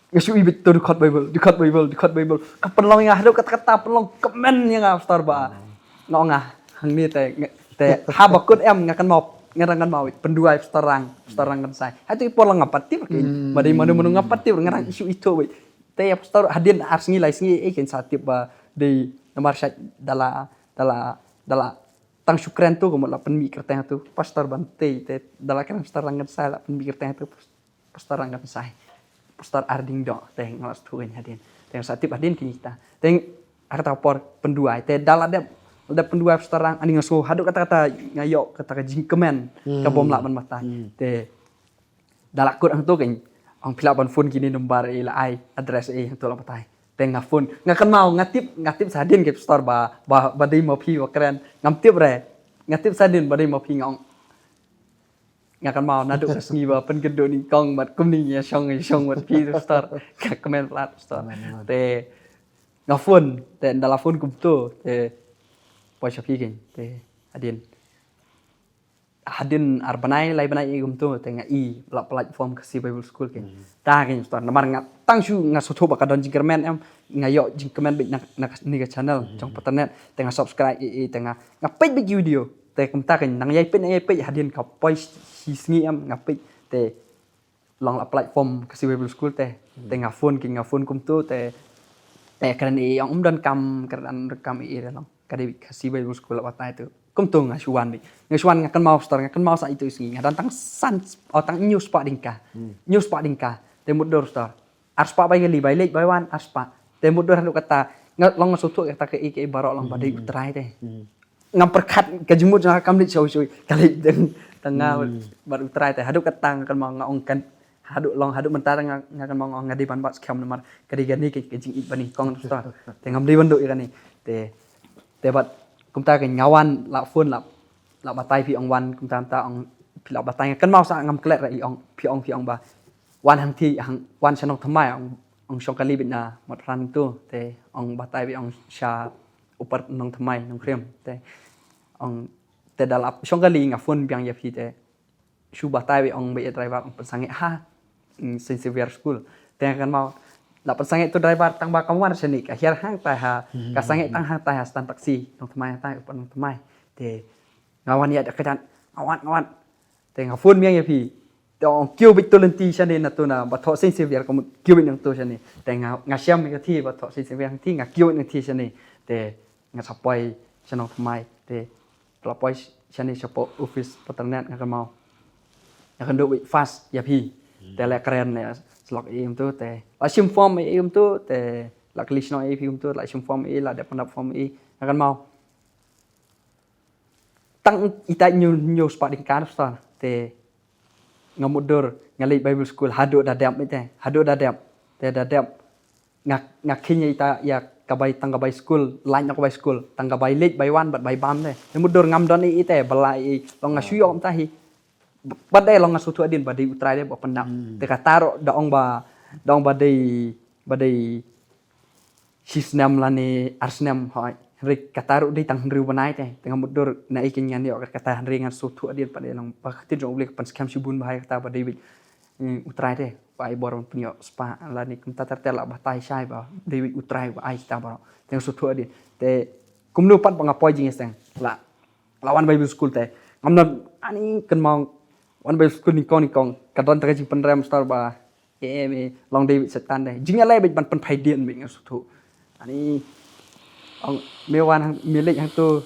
Nga shu ibit to dkhot Bible, dkhot Bible, dkhot Bible. Ka pynlong ïa nga haduh katta katta pynlong kmen ïa nga pastor ba. Nga ong nga hangne te te haba kut em nga kynmaw, nga dang kynmaw pynduwai pastor Rang, pastor Rang Kynsai. Hatu i por long nga pat tip kein. Ba dei mano mano nga pat tip nga dang shu ithuh wei. Te ïa pastor hadien ar sngi lai sngi ei kein sa tip ba dei namar shait da la, da la, da la tang shu kren tu ka mut la pynmih kyrteng tu pastor Bantei te da la kren pastor Rang Kynsai la pynmih kyrteng tu pastor Rang Kynsai. Pastor Arding Doh te nga la sngewthuh kein hadien. Te nga sa tip hadien kein kita. Te ha kata ka por pynduwai te da la dep, la dep pynduwai pastor Rang ani nga sngew haduh katta katta nga ïoh kata ka jingkmen ka bym lah ban batai. Te da la kut hangto kein ong phi lah ban phone kine number ei la ai address ei hangto la batai. Te nga phone nga kynmaw nga tip, nga tip sa hadien kein pastor ba, ba, ba dei ma phi ba kren. Ngam tip re. Nga tip sa hadien ba dei ma phi nga ong. Nga kynmaw naduh ka sngi ba pynkynduh nyngkong bad kumne ïa shong ïa shong bad phi pastor. Ka kmen palat pastor. Te nga phone te da la phone kumto te poi sha phi kein te hadien hadien ar bnai lai bnai ei kumto te nga i la platform Khasi Bible School kein. Ta kein pastor namar nga tang shu nga sngewthuh ba ka don jingkyrmen em nga ïoh jingkmen beit na, na kane ka channel jong Paternet te nga subscribe ei ei te nga, nga peit beit ki video. Te kumta kein nang ïai peit nang ïai peit hadien ka poi shi sngi em nga peit te long la platform Khasi Bible School te. Te nga phone kein nga phone kumto te, te kren ei ong um don kam kren an don kam ei ei long ka dei Khasi Bible School la batai tu. Kumto nga shu wan beit nga shu wan nga kynmaw pastor nga kynmaw sa itu sngi nga don tang san o tang hynñiew spah tyngka. Hynñiew spah tyngka te mutdur pastor. Ar spah bai kali bai leit bai wan ar spah. Te mutdur haduh katta nga long nga sngewthuh kata kaei kaei baroh long ba dei U Trai te. Ngam pyrkhat ka jingmut jong nga kam leit shaw shaw ka leit tang tang nga bad U Trai te haduh katta nga kynmaw nga ong kan haduh long haduh mynta nga nga kynmaw nga ong nga dei ban bat skhem namar ka dei kane ka jingïeit ba nyngkong pastor. Te ngam dei ban duh ïa kane te te bad kumta ka nga wan la phone la la batai phi ong wan kumta kumta ong phi la batai nga kynmaw sa ngam klet ra i ong phi ong phi ong ba wan hangti hang wan sha Nongthymmai ong ong shong kali beit na Mawtphran tu te ong batai beit ong sha u par Nongthymmai Nongkhrem te ong te da la shong kali nga phone biang ïa phi te shu batai beit ong beit ïa driver ong pynsangeh ha Saint Xavier School te nga kynmaw la pynsangeh tu driver tang ba kam wan shane ka hiar hangtai ha ka sangeh tang hangtai ha stand taxi Nongthymmai hangtai u par Nongthymmai te nga wan ïa da ka jan nga wan nga wan. Te nga phone biang ïa phi. Te ong kiew beit to lynti shane na to na ba thoh Saint Xavier ka mut kiew beit nang to shane. Te nga nga shem ïa ka thi ba thoh Saint Xavier ka thi nga kiew beit nang thi shane. Te nga sa poi sha Nongthymmai te la poi shane sha poi office Paternet nga kynmaw. Nga kynduh beit fast ïa phi. Te la kren la slok ïa um to te la shim form ïa um to te la kylli shnong ïa phi um to la shim form ïa la dep pyndap form ïa nga kynmaw. Tang ita hynñiew hynñiew spah tyngka pastor te nga mutdur nga leit Bible school haduh da dep ite haduh da dep te da dep nga nga kheiñ ita ïa ka bai tang ka bai school lain ka bai school tang ka bai leit bai wan bad bai bam te te mutdur ngam don ite bala i long nga shu ïoh mynta hi. Bad dei long nga sngewthuh hadien ba dei U Trai dei ba pyndap te kata ruh da ong ba da ong ba dei ba dei shi snem lane ar snem hoi hynrei kata ruh dei tang hynriew bnai te te nga mutdur na i keiñ ngan ïoh kata hynrei ngan sngewthuh hadien pat dei long ba ka ktien jong U Blei ka pynskhem shibun bha ïa kata ba dei beit U Trai te ba ai bor ban pynïoh spah lane kumta ter ter la batai shai ba dei beit U Trai ba ai kata baroh te nga sngewthuh hadien te kumno pat ba nga poi jingïaseng la La wan Bible school te. Ngam na ani kan mau wan Bible school ni kong ni kong. Ka don ta ka jingpynrem star ba. Em, em, long dei beit Satan dei. Jingïaleh beit ban pynphai dien beit nga sngewthuh. Ani ong me wan hang, me leit hangto.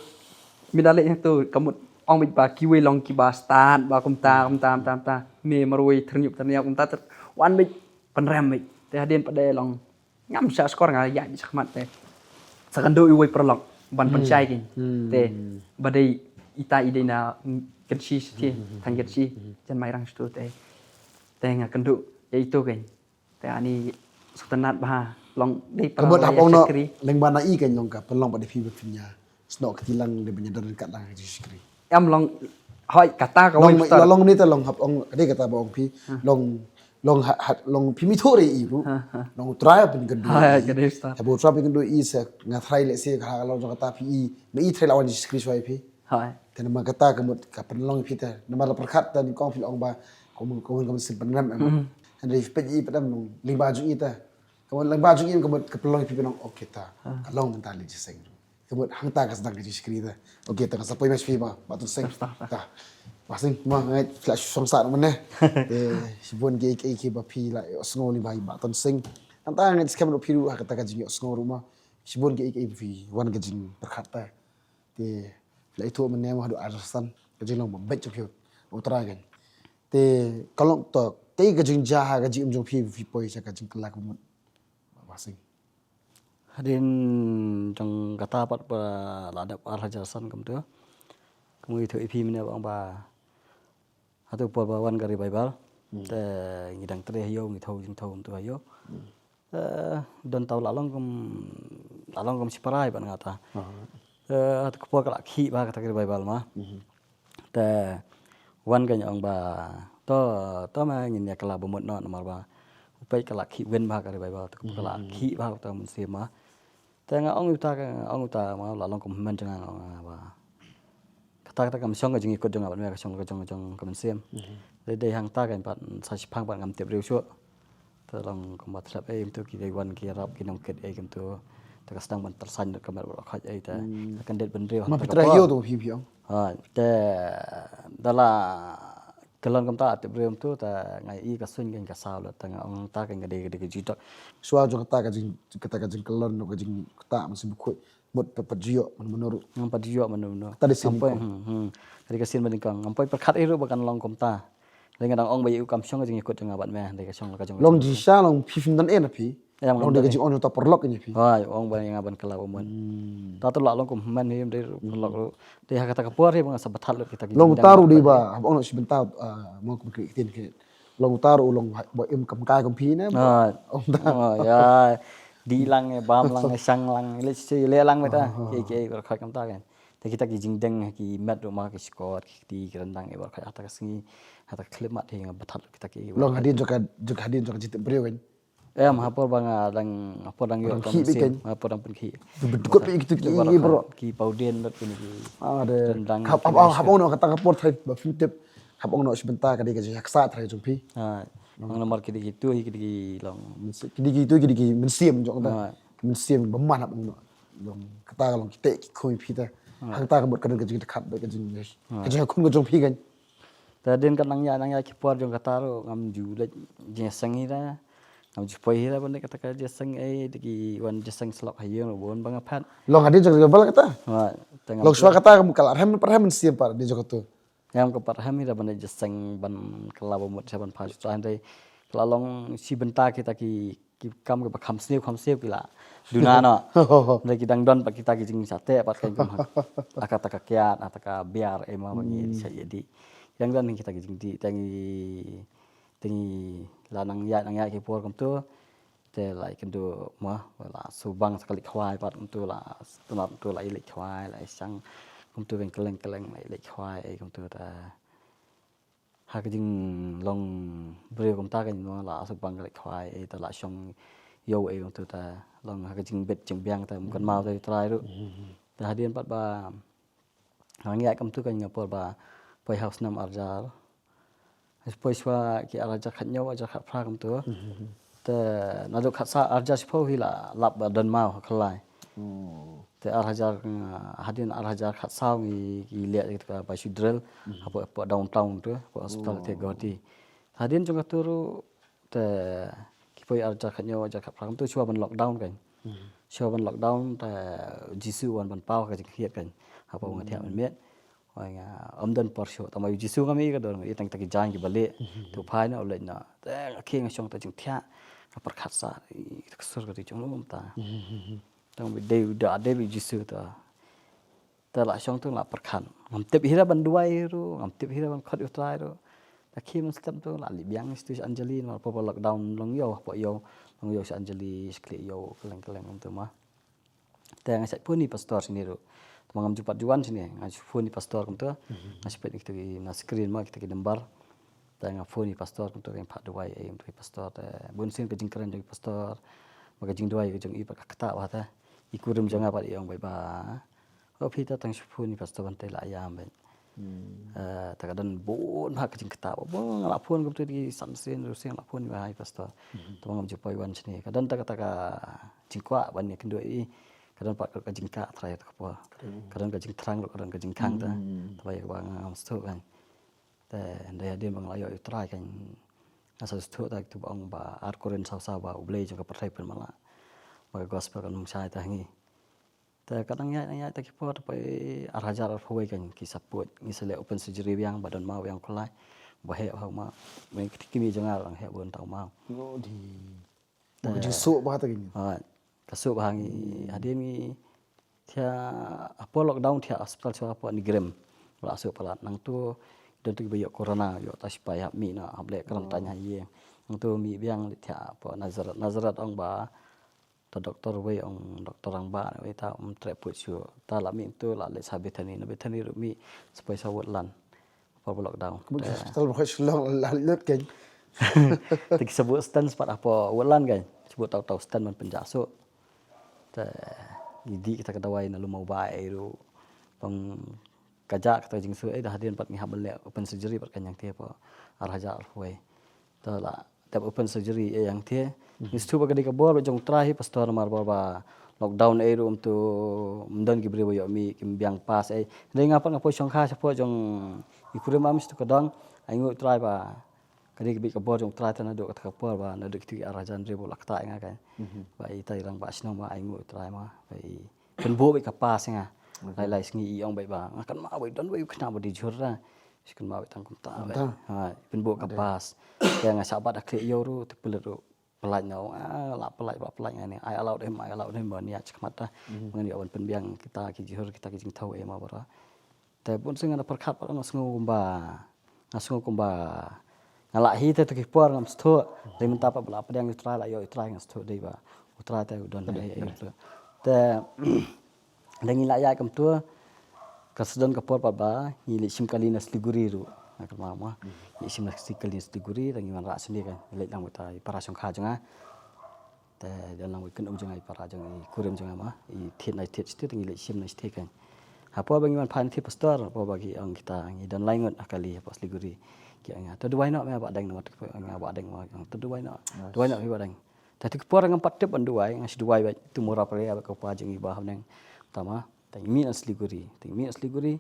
Me da leit hangto ka mut ong beit ba kiwei long kiba stad ba kumta, kumta, kumta, kumta. Me marwei tyrñiup tyrñiap kumta ter. Wan beit pynrem beit. Te hadien pat dei long ngam shah skor nga ïaid shakhmat te. Sa kynduh iwei paralok ban pynshai kein. Te ba dei ita i dei na Kynshi siti, thaiñ Kynshi, jan Mairang shuh te. Te nga kynduh ïa ito kein. Te ani sngewtynnat bha long dei para, hap ong noh shakri. Leng ba na i kein long ka pynlong ba dei phi ba phin ïa snoh kti lang dei ban ïa don ryngkat lang ka jingshakri. Em long hoi kata ka long wei star. Long ni te long hap ong dei kata ba ong phi. Long long ha, ha, long phi mi thore i ru. Long trai phin kynduh. Hoi ka dei star. Habo trai phin kynduh i se nga trai le se ka long jong kata phi i me i trai la wan jingshakri shwa i phi. Hoi. Te namar kata ka mut ka pynlong i phi te namar la pyrkhat te ni kong phi long ba ka mut ka mut ka mut sin pynrem em. Hynrei phi peit i pynrem long lyngba jong i te. Ka mut lyngba jong i ka mut ka pynlong i phi pynlong okay ta. Ka long mynta le jiseng. Ka mut hangta ka sdang ka jingshakri te. Okay, ta ka sa poi mas phi ba, ba Tonsing. Stop, stop, stop. Ta. Ba Sing, ma ngai flash song sa mane. Te shibun ki ki ki ba phi la sngew li ba ba Tonsing. Hangta ngai skhem ru phi ru ha kata ka jing sngew ru ma. Shibun ki ki phi wan ka jingpyrkhat ta. Te la itu mane ma hadu arsan ka jinglong ba beit jong phi. U Trai kan. Te ka long to, te ka jingjia ha ka jingim jong phi phi poi sha ka jingkylla ka mut. Ba Sing. Hadien jong kata pat ba la dep ar hajar san kumtu. Kumtu i phi mynne ba ong ba hato por ba wan ka revival. Te ngi dang trei ha ïew ngi thaw jingthaw kumtu ha ïew. Te don tau la long kum la long kum shipara ban nga ta. Te hato por ka la khih ba kata ka revival ma. Te wan ka ong ba to to ma ngin ïa kylla ba mut noh namar ba u peit ka la khih win ba ka revival te ka la khih ba ka mynsiem ma. Te nga ong uta ka nga ong uta ma la long kum hynmen jong nga nga ong ba kata kata ka mynsiem ka jingïakut jong nga bad me ka shong ka jong jong ka mynsiem. Dei dei hangta ka pat sa shiphang pat ngam tip briew shuh. Te long kumba thlep ei kumtu ki dei wan ki rap ki nongkit ei kumtu. Te ka sdang ban tyrsañ ka met ba khot ei te ka kyndet ban briew ma hangta pitra ka ïoh por. Tu phi phi ong. Ha te da la kyllon kumta tip briew kumtu te nga i ka suiñ ka saw la te nga ong ta ka dei ka dei ka jitok. Shuwa jong kata ka jing kata ka jingkyllon ka jing kata ma sibukhuid. Mut pat pat jiyok mano mano ruh. Ngam pat jiyok mano mano. Kata dei sien. Ngam poi, hmm, hmm. Kata ka sien ba nyngkong. Ngam poi pyrkhat ei ruh ba kan long kumta. Lei nga dang ong ba ïa u kam shong ka jingïakut jong nga bad me, dei ka shong ka jong. Long jingshah long phi phim don ei na phi. Long dei ka jingong jong ta paralok ïa phi. Hoi, ong ba ïa nga ban kylla ba mut. Ta tu la long kum hynmen hi dei paralok ruh. Dei ha kata ka por hi ba nga sa bathal lut kita ki jingdang. Long ta ruh dei ba hap ong noh shi bynta mo kum kri ktien ke. Long uta ruh u long ba im kam kai kam phi ne. Ong ta. Ïa di lang e bam lang e shang lang le si le lang meta. Ke ke bar khat kam ta kan. Te kita ki jingdeng ki met ruh ma ki shkot ki ti ki rendang e bar khat ata ka sngi ata ka khlem mat hi nga bathal kita ki. Long hadien jong ka jong hadien jong ka jitep briew kan. Em hapor ba nga dang hapor dang ïoh kam sim hapor dang pynkhih. Dukut pi kitu ki bro. Ki paudien dot kini ki. Hap hap hap ong noh kata ka por thai ba phim tip. Hap ong noh shi bynta ka dei ka jingïaksa thrai jong phi. Ha. Ong namar ki dei ki tu hi ki dei ki long. Ki dei ki tu ki dei ki mynsiem jong kata. Mynsiem ba man hap ong noh. Long kata ka long ki teh ki khum phi ta. Hangta ka mut ka don ka jingdykhat ka jing ka jingkhun ka jong phi kan. Te dien ka nang ïa nang ïa ki por jong kata ruh ngam ju leit jingseng hi da. Ngam ju poi hi da ban dei kata ka jingseng ei dei ki wan jingseng slok ha ïing ruh bun ba nga phat. Long hadien jong ka bal kata. Long shuwa kata ka mut ka la rhem rhem mynsiem pat dei jong kata. Ngam ka pat rhem hi da ban dei jingseng ban kylla ba mut sha ban pha shuwa hynrei ka la long shi bynta kita ki ki kam kiba kham sniew kham sniew ki la duna noh. Hynrei ki dang don pat kita ki jingshah teh pat kan kum ha. Aka ta ka kiad ata ka biar ei ma ba ngi sha ïa dih. Ki dang don kita ki jingdih te ngi te ngi la nang ïaid nang ïaid ki por kumtu. Te la ïa kynduh ma la subang sa ka leit khwai pat kumtu la tynat kumtu la ïa leit khwai la ïa shang kumtu kan kylleng kylleng la ïa leit khwai ei kumtu ta. Ha ka jinglong briew kumta ka jingmong la subang ka leit khwai ei ta la shong ïew ei kumtu ta long ha ka jingbit jingbiang ta mkan mau ta trai ruh. Ta hadien pat ba nang ïaid kumtu ka nga por ba poi ha u snem arjar. Poi shuwa ki arjar khat hynñiew arjar khat phra kumtu. Ta naduh khat sa arjar shiphew hi la lap ba don mau ha khlai. Te ar hajar, uh, hadien ar hajar khatsaw ngi, ngi leh ïa ka bai shu drill hapoh, hapoh downtown tu, hapoh hospital te Guwahati. Hadien jong katu ruh te ki poi ar hajar khathynñiew, ar hajar khatphra, kumtu shuwa ban lockdown kan. Shuwa ban lockdown te Jisu wan ban paw ka jingkhiat kan. Hapoh nga thiah mynmiet. Oi nga, ym don por shuh, tang ba u Jisu ngam i ka dor, nga i tang kita ki jaiñ kiba lieh. Tu phai na u leit na. Te nga khie nga shong te jingthiah. Nga pyrkhat sa, i, ka sur ka ri jong u mynta. Tang ba dei u da, dei ba u Jisu ta. Te la shong tu la pyrkhat. Ngam tip hi ra ban duwai ruh, ngam tip hi ra ban khot ïa u Trai ruh. Te khie mynstep tu la leit biang sha tu sha Anjali, namar hapoh ba lockdown long ïew, hapoh ïew, long ïew sha Anjali, sha khlieh ïew, kylleng kylleng kumtu ma. Te nga shait phone ïa i pastor shane ruh. Te ma ngam ju pat ju wan shane, nga ju phone ïa i pastor kumtu. Nga shait phone ïa kita ki na screen ma, kita ki number. Te nga phone ïa i pastor kumtu, nga phah duwai ïa i kumtu ïa i pastor. Te bun sien ka jingkren jong i pastor, ma ka jingduwai ka jong i pat ka ktah bha te. I kurim jong nga pat i ong beit ba, o phi te tang shu phone ïa i pastor ban te la ïam beit. Eh, te ka don bun bha ka jingktah ba, ba nga la phone kumtu da ki san sien, hynriew sien la phone ïa i pastor. Te ma ngam ju poi wan shane. Ka don te kata ka jingkwah ban ïakynduh ïa i. Ka don pat ka jingkah trai te ka por. Ka don ka jingthrang ruh, ka don ka jingkhang te. Te ba ïa kaba nga ngam sngewthuh kan. Te hynrei hadien ba nga la ïoh ïa u Trai kan, nga sa sngewthuh te katu ba ong ba ar Korinth saw saw ba U Blei jong ka pyrthei pynmala. Ba ka gospel kan ym shai te ha ngi. Te ka dang ïaid, dang ïaid te ki por te poi ar hajar arphew wei kan ki sa put, ngi sa leh open surgery biang, ba don maw biang u khlaiñ. Ba heh bha u maw. Ba ki kmie jong nga ruh dang heh bun ta u maw. Ka jingsuk bha te kine. Ha, ka suk bha ngi, hadien ngi thiah, hapoh lockdown thiah hospital shuwa hapoh NEIGRIHMS. Ba la suk palat. Nangtu don tu kiba ïoh corona, ïoh ta shipai hap mih noh, hap leh quarantine ha ïing. Nangtu mih biang leit thiah hapoh Nazareth. Nazareth ong ba ta doktor wei, ong doktor rangbah wei, ta ym treh put shuh. Ta la mih tu la leit sha Bethany, na Bethany ruh mih sa poi sha Woodland. Hapoh ba lockdown. Ka hospital ba Shillong la lut kein. Te ki sa buh stents pat hapoh Woodland kein. Sa buh tau tau stents ban pynjah suk. Te ngi dih kita ka dawai na lum u bah ei ruh. Pang ka jah kata ka jingsuk ei, da hadien pat ngi hap ban leh open surgery pat ka ñiangthe hapoh ar hajar arphew wei. Te la dep open surgery ei ñiangthe. Ngi sngewthuh ba ka dei ka bor ba jong u Trai hi pastor, namar bor ba lockdown ei ruh ym tu, ym don ki briew ba ïoh mih, kim biang pass ei. Hynrei nga pat nga poi shongkha shapoh jong i kurim, am sngewthuh ka dang, ai nguh u Trai ba ka dei ka bit ka bor jong u Trai te naduh kata ka por ba naduh kitu ki ar hajar hynriew ba la ktah ïa nga kan. Ba i tai rangbah shnong ba ai nguh u Trai ma, ba i pynbor beit ka pass ïa nga. Lai lai sngi i ong beit ba nga kynmaw beit don beit u khynnah ba dei jhur ra. Shi kynmaw beit tang kumta beit. Ha, pynbor ka pass. Te nga shah bat ha khlieh ïew ruh, te pulit ruh pyllait noh, ah, la pyllait, la pyllait nga ne. I allowed him, I allowed him, ba nia shakhmat ta. Ngan ïoh ban pynbiang kita ki jhur, kita ki jingthew ei ma baroh. Te bun sien nga da pyrkhat pat nga sngew kumba, nga sngew kumba nga lah hi te tu ki por ngam sngewthuh. Dei mynta pat ba la pdiang ïa u Trai, la ïoh ïa u Trai, ngam sngewthuh dei ba u Trai te u don ei ei. Te da ngi la ïaid kumtu, ka sdang ka por pat ba ngi leit shim kali na Siliguri ruh. Nga kynmaw ma, ngi leit shim kali na Siliguri, da ngi wanrah shane kan, ngi leit lang beit ha i para shongkha jong nga. Te don lang beit kynum jong nga, i para jong nga, i kurim jong nga ma, i thied na i thied shatei, te ngi leit shim na shatei kan. Hapoh ba ngi wan phai na thied pastor, hapoh ba ki ong kita, ngi don lai ngut ha kali hapoh Siliguri. Ki ong nga, to duwai noh me Bah Deng, namar te ki ong nga Bah Deng ma, to duwai noh. Duwai noh me Bah Deng. Te tu ki por ngam pat tip ban duwai, nga shu duwai beit tu mura pare beit ka pa jong i Bah Hamneng. Tama, te ngi mih na Siliguri, te ngi mih na Siliguri.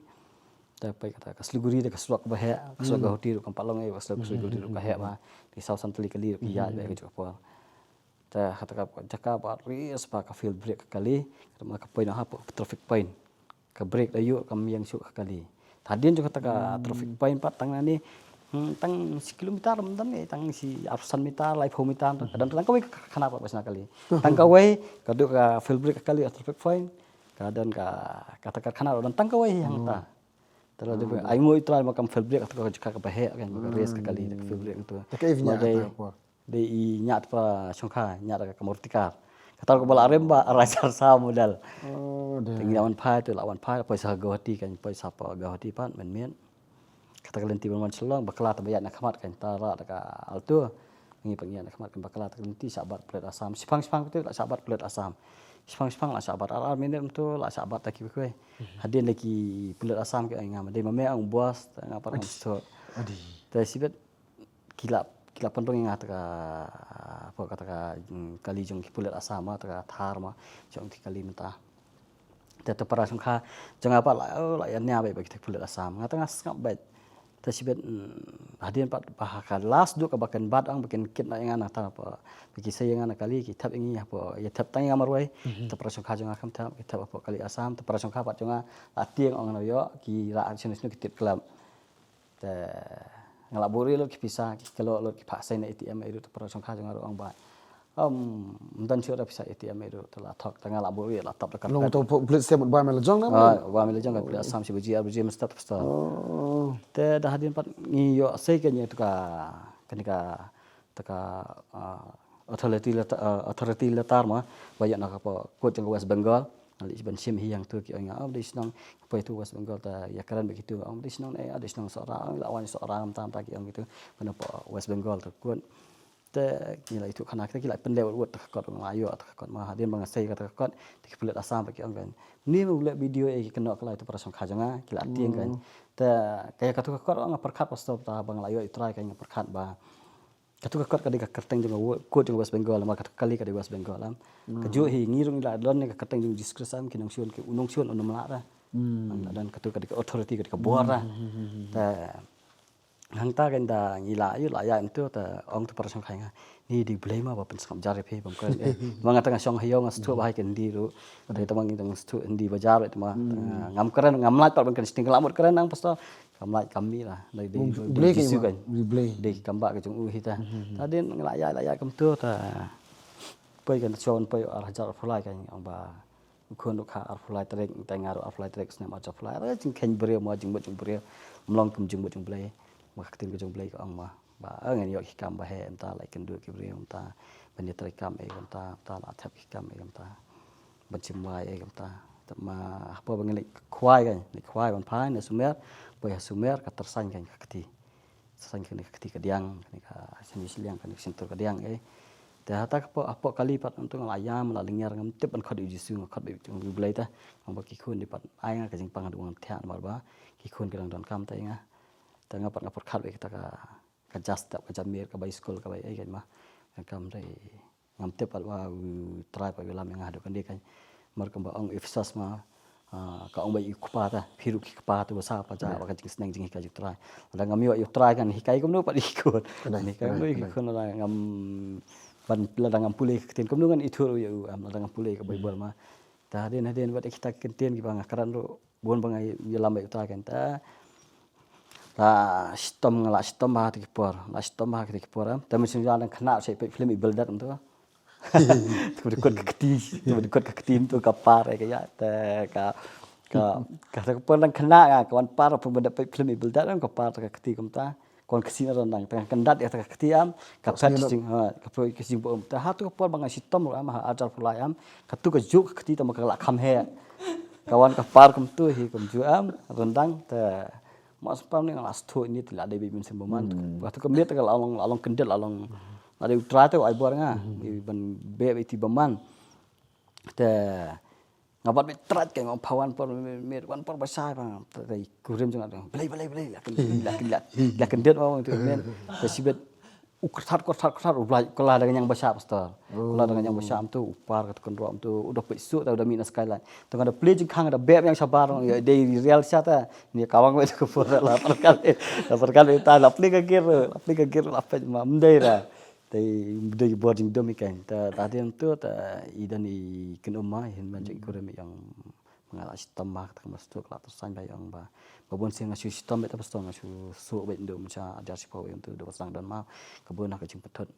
Te peit kata ka Siliguri da ka surok ba heh, ka surok Guwahati ruh kam pat long ei, ka surok Siliguri ruh ka heh bha. Te saw san tylli kali ruh ki ïaid beit ka juh ka por. Te kata ka jaka ba risk bha, ka fail brake ka kali, ka poi noh hapoh traffic point. Ka brake da ïuh kam ïeng shuh ka kali. Te hadien jong kata ka traffic point pat tang na ne, hmm, tang shi kilometer ym don ne, tang shi arphew san meter, laiphew meter, ka don tang kawei ka karkhana pat ba shna kali. Tang kawei, ka duh ka fail brake ka kali ha traffic point, ka don ka, kata ka karkhana ruh don tang kawei hi hangta. Te la dei ai nguh ïa u Trai ma kam fail brake kata ka jaka kaba heh kan, ka risk ka kali, ka fail brake tu. Te ka i bniah kata ka por. Dei i ñiah te pa shongkha, ñiah da ka Maruti car. Kata ruh kaba la rem ba ar hajar saw model. Te ngi la wan phai, te la wan phai, poi sha Guwahati kan, poi sha pa Guwahati pat mynmiet. Kata ka lynti ban wan Shillong, bakla te ba ïaid na khmat kan, ta rah da ka Alto. Ngi pat ngi ïaid na khmat kan, bakla te ka lynti shah bat pulit Assam. Shipang shipang te la shah bat pulit Assam. Shipang shipang la shah bat, ar ar minit mynta la shah bat da kiwei kiwei. Hadien da ki pulit Assam ki ong ïa nga, ma dei ma me ong boss, te nga pat ngam sngewthuh. Te shibit ki la, ki la pynrung ïa nga ta ka, apa, kata ka, mm, kali jong ki pulit Assam ma, ta ka Thar ma, jong ki kali mynta. Te to para shongkha jong nga pat la, oh, la ïa nia beit ba ki thik pulit Assam. Nga tang nga sngap beit. Te shibit, mm, hadien pat ba ha ka last duh kaba kin bat ong ba kin kit noh ïa nga nangta ba ki sei ïa nga na kali ki thep ïa ngi hapoh, ïa thep tang ïa nga marwei. To para shongkha jong nga kam thep, ki thep hapoh kali Assam. To para shongkha pat jong nga la tieng ong na ïoh ki rah shano shano ki tip klep. Te nga la buh rieh lut ki pisa, ki kelo lut ki phah seng na A T M ïa ruh, to para shongkha jong nga ruh ong ba, um, ym don shuh da pisa A T M ïa ruh, te la thok, te nga la buh rieh la tap da long karpet. To pu-, pulit stem ba me la jong na? Ah, ba me la jong ka pulit Assam shi baje, ar baje mynstep pastor. Oh. Te da hadien pat ngi ïoh sei ka ngi to ka, kane ka, to ka, ah, authority letter, ah, authority letter ma, ba ïoh na ka pu-, court jong ka West Bengal. Nga leit ban shim hi hangto ki ong nga, oh, dei shnong, poi to West Bengal ta ïa kren bad kitu, ong dei shnong ne, ah, dei shnong Sohra, ong la wan Sohra mynta mynta ki ong kitu, ban hapoh West Bengal to court. Te ki la ithuh khana kita ki la pynleh wut wut ta ka kot, nga la ïoh ta ka kot ma, hadien ba nga sei ka ta ka kot, te ki pulit Assam ba ki ong kan. Ni ma u leh video eh ki kynnoh ka lai to para shongkha jong nga, ki la tieng kan. Te ka ïa ka to ka kot nga pyrkhat pastor ta ba nga la ïoh i trai ka nga pyrkhat ba Katu ka kot ka dei ka kyrteng jong ka wo-, court jong ka West Bengal, namar katu ka kali ka dei West Bengal, em. Ka juh hi ngi ruh ngi la don ne ka kyrteng jong u Jesus Christ, em, ki nongshun, ki u nongshun u nym lah da. Em, la don katu ka dei ka authority, ka dei ka bor da. Ta hangta kan da ngi la ïa la ïa em tu ta ong tu para shongkha nga. Ni dei Blei ma ba pynsngap jar ïa phi bym kren, eh. Ma nga tang nga shong ha ïew nga sngewthuh ba hai ka Hindi ruh. Dei tang ngi tang sngewthuh Hindi bajar ruh tang ma. Ngam kren, ngam lah pat ban kren sting, ka la mut kren nang pastor. Kam lait kam mih lah. Dei, dei, dei Jisu kan. Dei kam ba ka jong u hi ta. Ta dei nga la ïaid, la ïaid kumtu ta. Poi kan shon poi ar hajar arphew lai kan, ong ba u khun ruh kha arphew lai tarik, te nga ruh arphew lai tarik snem arhajar arphew lai. Re jingkheiñ briew mo jingmut jong briew. Ym long kum jingmut jong Blei. Ma ka ktien ka jong Blei ka ong ma. Ba, eh, ngan ïoh ki kam ba heh mynta, la ïakynduh ki briew mynta. Ban ïatreikam ei mynta, mynta la thep ki kam ei mynta. Ban shim wai ei mynta. Te ma hapoh ba ngi leit khwai kan, leit khwai ban phai na Sumer, poi ha Sumer ka tyrsain kan ka kti. Tyrsain kan ka kti ka diang, kan ka shyntur shiliang, kan ka shyntur ka diang ei. Te hata ka hapoh, hapoh kali pat mynta nga la ïam, la lyngngiar, ngam tip ban khot ïa u Jisu, nga khot ïa u Blei te. Ngam ba ki khun dei pat ai nga ka jingpang haduh ngam thiah namar ba ki khun ki dang donkam te ïa nga. Te nga pat nga pyrkhat ïa kata ka ka ja step, ka ja miet, ka bai skul, ka bai ei kan ma. Kan kam dei ngam tip pat ba u Trai pat u lam ïa nga haduh kane kan. Mar kumba ong Ephesos ma, ah, ka ong ba ïa u kpa ta, phi ruh ki kpa to ba sah ba ja ba ka jingsneng jinghikai jong u Trai. Lada ngam ïoh ïa u Trai kan hikai kumno pat ïa ki khun. Hikai kumno ïa ki khun lada ngam ban, lada ngam pule ka ktien kumno ngan ithuh ruh ïa u, em, lada ngam pule ka Baibl ma. Ta hadien hadien bad ïa kita ki ktien kiba nga kren ruh bun ba nga ïalam bad u Trai kan ta. La shitom nga la shitom bha ha ki por, la shitom bha ha ki por, em. Te mynsiem ïa dang khynnah shu peit film Evil Dead mynta. Te ba dei kot ka kti, te ba dei kot ka kti mynta ka par eh ka ïa, te ka, ka, ka, te ka por dang khynnah ka, ka wan par, ba dei peit film Evil Dead, em, ka par te ka kti kumta. Ka wan ksih na ryndang, tang kyndat ïa ka kti, em, ka phet ka jing, ha, ka phet ka jingbuaid. Te ha tu ka por ba nga shitom ruh, em, ha arhajar arphew lai, em, katu ka juh ka kti tang ba ka la kham heh. Ka wan ka par kumtu hi kumjuh, em, ryndang te ma shu pam ne nga la sngewthuh ne te la dei beit mynsiem bymman. Katu ka miet te ka la long, la long kyndit, la long, la dei u Trai te u ai bor nga ban beh beit bymman. Te nga bat beit trai ka, nga ong pha wan por, me, me, wan por ba shai ba. Te i kurim jong nga, Blei, Blei, Blei, la kyndit, la kyndit, la kyndit ma ong tu men. Te shibit u kyrthat, kyrthat, kyrthat, u Blei, ka la dang ñiang ba shah pastor. Ka la dang ñiang ba shah mynta, u par ka tu kynroh mynta, u da peit suk, te u da mih na skylight. Te nga da plie jingkhang, da beh ñiang shabar, ïa dei real sha ta. Ni ka wang beit ka por la pyrkhat, la pyrkhat beit ta, la plie ka gear, la plie ka gear, la peit ma, ym dei ra. Te i dei bor jingdum i kan. Ta, ta dei tu, ta i don i kynum ma, i hynmen jong i kurim i ong nga la shitom ma, kata ka ma stuk la tyrsain ba i ong ba. Ba bun sien nga shu shitom beit ta pastor, nga shu suk beit ndu mynta arhajar shiphew ïa tu, da ba sdang don ma, ka bun ha ka jingpyntut.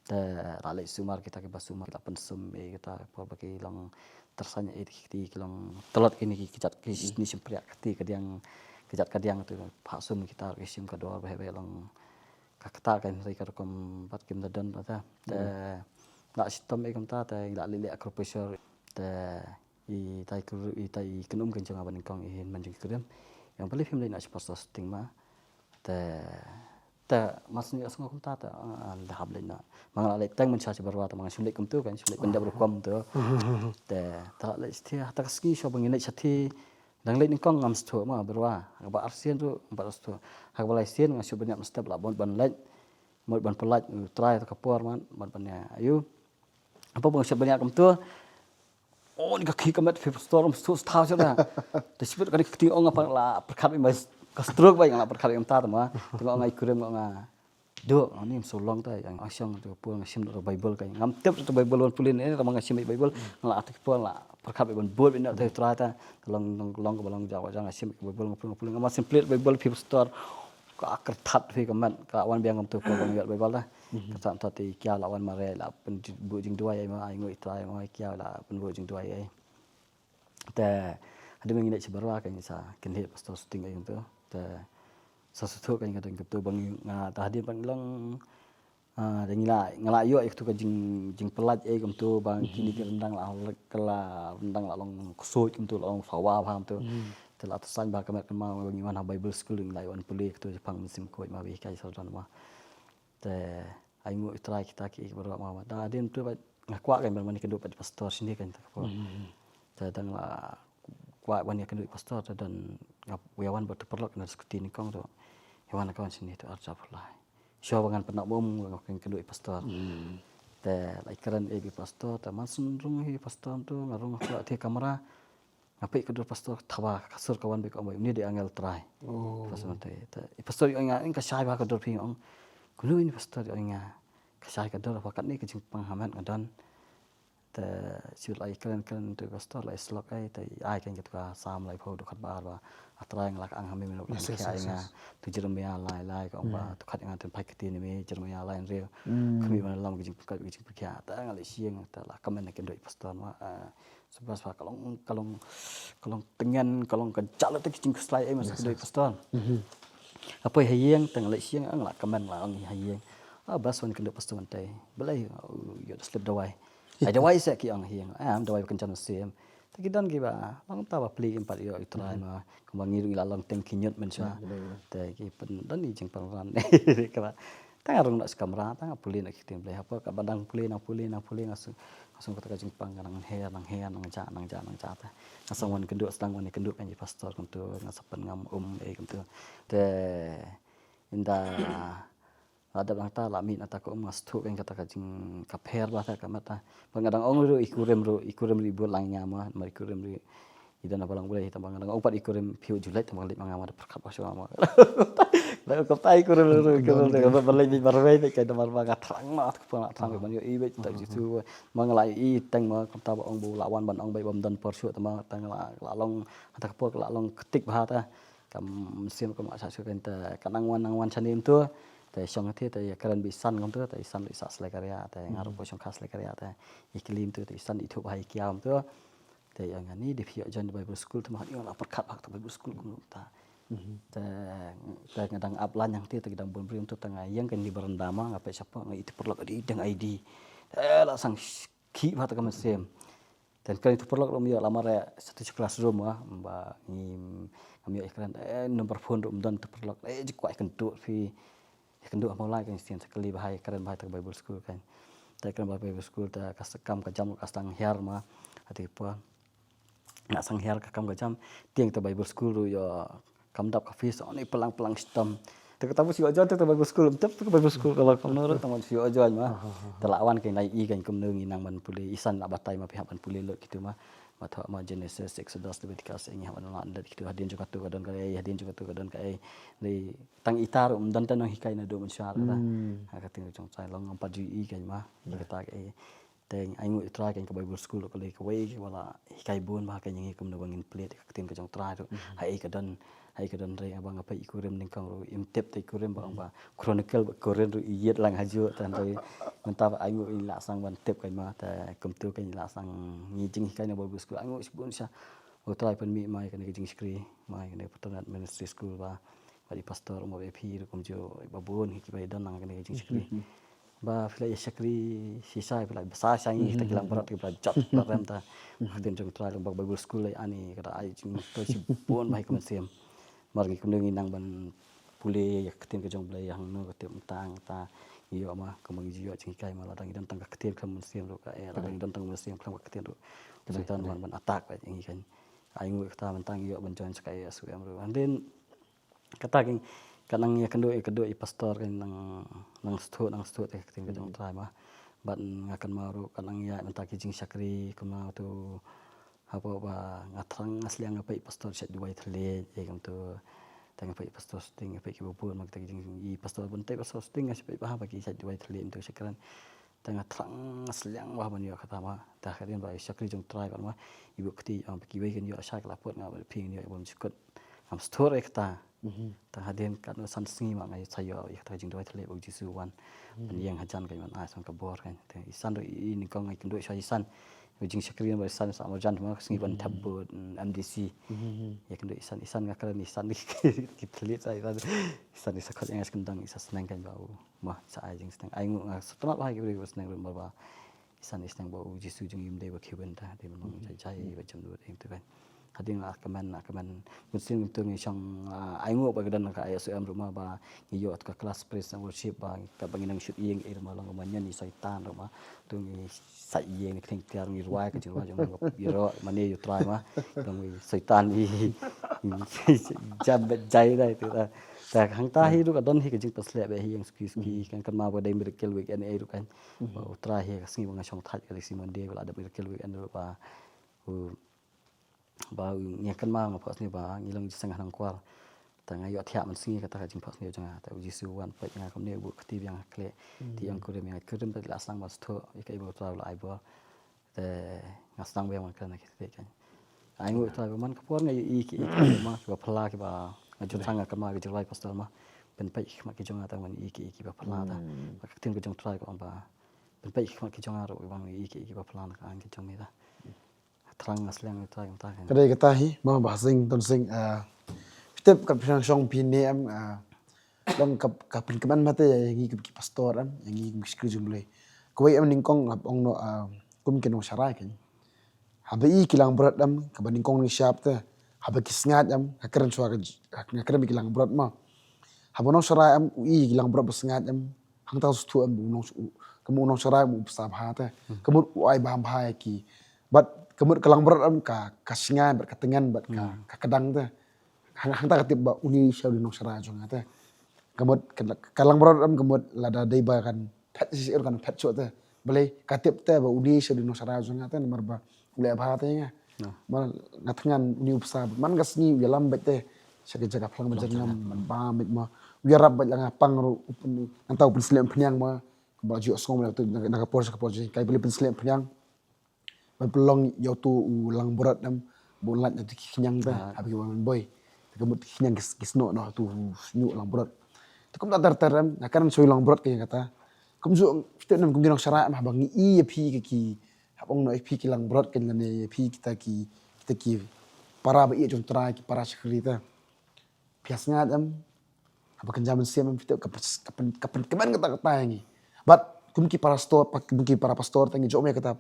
Te la leit sumar kita kiba sumar, kita pynsum ïa kita por ba ki long tyrsain ïa ki, ki long tlot kine ki kjat ki ni shympriah kti ka diang, kjat ka diang tu, phah sum kita ki shim ka dor ba heh ba long. Ka kata kan ri ka rukom pat kim da don pat ta. Te la shitom ei kumta te la leh leh acupressure te i tai kur, i tai i kynum kan jong nga ba nyngkong i hynmen jong i kurim. Ong balei phim leit noh sha pastor sting ma. Te, te ma sngew ïa sngew kumta te, ah, da hap leit noh. Ma nga la leit teng mynshuwa sha Bedowa te ma nga shym leit kumtu kan, shym leit pyndep rukom tu. Te, te la leit shathie, hata ka sngi shuwa ba ngin leit shathie. Dang leit nyngkong ngam sngewthuh ma Bedowa. Ha kaba arsien ruh ngam pat sngewthuh. Ha kaba laisien nga shu bniah mynstep la mut ban leit. Mut ban pyllait, u Trai ta ka por man, mut ban ïa, ayu. Hapoh ba nga shu bniah kumtu. Oh, ni ka khih ka met phi pastor, um suk stha sha da. Te sipit kane ka kti ong nga pang la pyrkhat bha, ka stroke bha, nga la pyrkhat bha mynta te ma. Te nga ong ai kurim nga, nga. Duk, ani ym shu long te, nga shong te ka por nga shim da Bible ka. Ngam tip da Bible ban pule ne, te ma nga shim Bible, nga la te ka por la pyrkhat ban bud bha te Trai te. Long, long, long ka ba long jaw, jaw nga shim Bible nga pule, nga pule, nga ma shim pule Bible phi pastor. Ka kyrthat phi ka met, ka wan biang ngam tu ka wan ïa Bible te. Ka sa ta te kia la wan mare la pynbud jingduwai ai ma, ai ngui Trai ma kia la pynbud jingduwai ai. Te hadien ngi leit sha Barwa ka ngi sa kynhih pastor shooting ai kumtu. Te sa suthu ka ngi ka dang kumtu ba ngi nga ta hadien pat ngi long, ah, dang ngi la, nga la ïoh ïa katu ka jing, jingpyllait ai kumtu ba kini ki ryndang la, la ryndang la long ksuid kumtu, la long sawa bha kumtu. Te la ta saiñ bha ka met ka ma ba ngi wan ha Bible school ngi la ïoh wan pule katu Japan Mynsiem Khuid ma ba hikai sardan ma. Te ai nguh ïa u Trai kita ki, ki baroh ma, ma. Da dien tu ba nga kwah kan ban wan ïakynduh bad pastor shane kan ta ka por. Te dang la kwah wan ïakynduh pastor te don nga ïa wan bad tu paralok na skuti nyngkong tu. Ïa wan ka wan shane tu arja pulai. Shuwa ba ngan pynap um nga ïakynduh pastor. Te la ïakren ïa pastor te man syn rung hi pastor tu nga rung ha ka kamra. Nga peit ka dur pastor thaba ka sur ka wan bad ka ong bad une dei angel Trai. Pastor te, te i pastor i ong nga, "Ka shai bha ka dur phi," ong. Kumno i pastor i ong nga, "Ka shai ka dur, ba katne ka jingpang ha met nga don." Te shu la ïakren kren te pastor la ïasyllok ai te ai kan ka Salm laiphew dkhot ba ar ba, "A Trai nga la ka ang ha me, me la ka ang ha nga." Tu Jeremiah lai lai ka ong ba, tu khat nga ten phai kti ne me Jeremiah lai hynriew. Khmih ban lam ka jingpyrkhat ka jingpyrkhat. Te nga la shu ïeng te la kmen na ïakynduh i pastor ma. Sabas ba ka long, ka long, ka long tyngen, ka long ka jala te ki jingkhuslai ai ma sa kynduh pastor. Apoi ha ïing tang leh sing ang la kmen la ong ha ïing. Ah, bas wan kynduh pastor man tai. Belai ïoh da slip dawai. Ai dawai sa ki ong ha ïing. Ah, dawai kan jam sim. Te ki don ki ba long ta ba pli kim pat ïoh i Trai ma. Kumba ngi rung la long teng ki ñiut men sha. Te ki pyn don i jingpynran. Ka ba Tang rung na kamra, tang pule na ki ktien Blei. Haba ka ba dang pule, nang pule, nang pule, nga shu, nga shu kata ka jingpang, nang her, nang her, nang ja, nang ja, nang ja ta. Nga shu wan kynduh, sdang wan kynduh kan i pastor kumtu, nga shu pynngam um, eh, kumtu. Te, ynda, la dep nangta, la mih nangta ka um, nga shu thuh kan kata ka jing, ka pher ba ta, ka met ta. Ba nga dang ong ruh, i kurim ruh, i kurim ruh, i bud lang nga ma, ma i kurim ruh, I don na balang Blei, tang ba nga dang ong pat i kurim phi u ju leit, tang ba leit ma nga ma da pyrkhat ba shuwa ma. Da ong kumta i kurim, i kurim, i kurim, ba leit beit marwei beit, kai da mar ba nga thrang ma, tang ba nga thrang ban ïohi beit, ta jitu ma nga la i tang ma kumta ba ong ba la wan ban ong beit ba ym don por shuh, tang ba tang la, la long, ta ka por la long ktik bha ta. Ka mynsiem ka ma sa shuh kan ta, ka nang wan, nang wan shane kumtu. Te shong te, te ïa kren bad i San kumtu, te i San i sa Slekaria, te nga ruh ko shong kha Slekaria, te i klim tu, te i San i thuh bha i kiam tu. Te ïa nga ni dei phi ïoh join Bible school te ma ïoh la pyrkhat bha ka Bible school kumta. Te, te nga dang ap la ñiang te, te ki dang bun briew te, te nga ïeng kane baranda ma, nga peit shapoh nga ïohi te paralok dang ïa dang I D. Te la sang khih bha te ka mynsiem. Te kane te paralok ruh ym ïoh la mareh sa te classroom ma, ba ngi ngam ïoh ïa kren, eh, number phone ruh ym don te paralok, eh, ji kwah ïa kynduh phi. Ïa kynduh ha Mawlai kan sien sa kylli bha ïa kren bha ïa ta ka Bible school kan. Te kren bha Bible school te ka sa kam ka jam ka sdang hiar ma. Ha te por. Nga sdang hiar ka kam ka jam. Tieng ta Bible school ruh ïoh kam dap ka fees, oni plang plang stom. Te kata ba shu ïoh join ta Bible school, ym tip ta Bible school ka la kam na ruh, tang ba shu ïoh join ma. Te la wan kan la i kan kumno ngi nang ban pule, i San la batai ma phi hap ban pule lut kitu ma. Ba thoh ma Genesis, Exodus, Leviticus, ngi hap ban la lut kitu, hadien jong katu ka don kaei, hadien jong katu ka don kaei. Dei Tang ita ruh ym don te nonghikai naduh mynshuwa ruh. Ha ka ktien ka jong Trai long ngam pat ju i kan ma. Ïa kata ka, eh, te ai nguh ïa Trai kan ka Bible school ka lei kawei ka ba la hikai bun bha kan ïa ngi kumno ba ngin plie ka ktien ka jong Trai ruh. Ha ei ka don, ha ei ka don re ba nga peit i kurim nyngkong ruh im tip te i kurim ba ong ba Chronicle ba Korin ruh i ïit lang ha juh te hynrei mynta ba ai nguh i la sdang ban tip kan ma te kumtu kan i la sdang ngi jinghikai na Bible school ai nguh shibun sha. U Trai pynmih mai kane ka jingshakri, mai kane ka Paternat Ministry School ba, ba i pastor mo ba phi ruh kumjuh ba bun hi kiba don nang kane ka jingshakri. Ba phi la ïa shakri shisha phi la bsa sha ngi kita ki langbrot kiba jot ba rem ta. Ktien jong Trai long ba Bible School lai ani kata ai jingtoi shibun ba hi ka mynsiem. Mar ngi kumno ngi nang ban pule ïa ka ktien ka jong Blei ïa hangno ka tip mynta ta ngi ïoh ma kumba ngi ju ïoh jinghikai ma lada ngi don tang ka ktien khlem mynsiem ruh ka eh lada ngi don tang mynsiem khlem ka ktien ruh. Ka Soitan wan ban attack ba ngi kan. Ai nguh kata mynta ngi ïoh ban join sa ka eh S U M ruh. And then kata ki ka nang ïa kynduh ïa kynduh i pastor kan nang nang stut nang stut ïa ka ktien ka jong Trai ma. Bad nga kynmaw ruh ka nang ïa mynta ki jingshakri kumno tu Hapoh ba nga thrang nga sliang nga peit pastor sha Dubai thylliej, ïa kumto. Tang nga peit pastor Sting, nga peit ki bubun, ma kita ki jing i pastor bun, tei pastor Sting nga shu peit ba haba ki sha Dubai thylliej kumto sha kren. Tang nga thrang nga sliang ba ban ïoh kata ma. Tang ka dien ba i shakri jong Trai ba ma. I buk kti ong ba kiwei kin ïoh sha ka lapot nga ba phi ngin ïoh i bun jukut. Ngam stur ïa kata. Tang hadien katno san sngi ma nga sa ïoh ïa kata ka jingduwai thylliej ba u Jisu wan. Ban ïeng hajan ka ban ai song ka bor kan. Te i san ruh i nyngkong nga kynduh sha i san. Ba jingshakri ba i san sa marjan ma ka sngi ban thep bud, mm, M D C. Ïa kynduh i san, i san nga kren i san ki thylliej sa i san. I san i sa khot ïa nga sa kyndang i sa sneng kan ba u ma sa ai jingsneng. Ai ngu nga sa tnat ba ha ki briew ba sneng ruh ba. I san i sneng ba u Jisu jong i ym dei ba khiwen ta, dei ba nong jai jai ba jam dud ïa kata kan. Hadien nga kmen, nga kmen. Bun sien kumto ngi shong, ah, ai nguh ba ka don ka I S O M ruh ma ba ngi ïoh ka class praise and worship ba ka ba ngi nang shoot ïing i ruh ma long ma ñion i Soitan ruh ma. To ngi sa ïing ni kthing tiar ngi rwai ka jingrwai jong ngi ïoh mane ïoh Trai ma. To ngi Soitan i jam ba jai dai tu ta. Ta hangta hi ruh ka don hi ka jingpynshlur ba hi ïa suki suki kan kan ma ba dei miracle weekend ei ruh kan. Ba u Trai hi ka sngi ba nga shong thait ka dei sngi Monday ba la dep miracle weekend ruh ba u Ba ngi kynmaw nga phohsniew ba ngi long jingïaseng ha Nongkwar. Te nga ïoh thiah mynsngi kata ka jingphohsniew jong nga. Te u Jisu wan peit nga kumne u buh kti biang ha khlieh. Te ïa nga kurim ïa nga kurim peit la sdang ban sngewthuh ïa kaei ba u Trai u la ai bor. Te nga sdang biang ban kren ha ki thylliej kan. Ai nguh u Trai ba man ka por nga ïohi kiei kiei ma kiba phylla kiba nga jur tang nga kynmaw ki jingrwai pastor ma. Pynpeit ki khmat ki jong nga tang ban ïohi kiei kiei kiba phylla ta. Ba ka ktien ka jong u Trai ka ong ba pynpeit ki khmat ki jong nga ruh ban ïohi kiei kiei kiba phylla na ka aiñ ka jong me ta. Thrang nga sliang ïa u Trai kumta kan. Ka dei kata hi, ma Bah Sing, Tonsing, ah, phi tip kat phi nang shong phi ne em, ah, long ka, ka pynkmen mate ïa ngi kum ki pastor em, ïa ngi kum ki shakri jong U Blei. Kawei em nyngkong hap ong noh, ah, kum ki nongsharai kan. Haba i ki langbrot em, kaba nyngkong ngi shap te, haba ki sngaid em, nga kren shuwa ka j-, nga kren ki langbrot ma. Haba u nongsharai em, u i ki langbrot ba sngaid em, hangta u sngewthuh em, ba u nong, u, ka mut u nongsharai em u bsa bha te. Ka mut u ai bha bha ïa ki. Bad ka mut ka langbrot em ka, ka shngaiñ, bad ka tngen, bad ka, ka kdang te. Hang, hangta ka tip ba une u sha u dei u nongsharai jong nga te. Ka mut ka, ka langbrot em ka mut lada dei ba kan phet shisha kan phet shuh te. Balei ka tip te ba une u sha u dei u nongsharai jong nga te namar ba u leh bha te ïa nga. Nga. Ma nga thngan une u bsa man ka sngi u ïalam beit te sha ka jaka phlang ba jyrngam man ba beit ma u ïarap beit la nga pang ruh u pyn, nangta u pynslem phniang ma ba ju sngom na ka por sha ka por jingkai ba u pynslem phniang. Ban pynlong ïa uto u langbrot em ba un lait na uto ki khñiang te haba ki wan boi. Te ka mut ki khñiang ki, ki snoh na uto u shñiuh langbrot. Te kumta ter ter em nga kren sha u langbrot ka ïa kata. Kumjuh phi tip nem kum ki nongsharai em haba ngi i ïa phi ki, ki hap ong noh ïa phi ki langbrot kan lane ïa phi kita ki, kita ki para ba ïeit jong Trai ki para shakri te. Phi ïa sngaid em haba kynja mynsiem em phi tip ka pyn, ka pyn, ka pynkmen kata kata ïa ngi. Bad kum ki para pastor, kum ki para pastor te ngi jop ïa kata.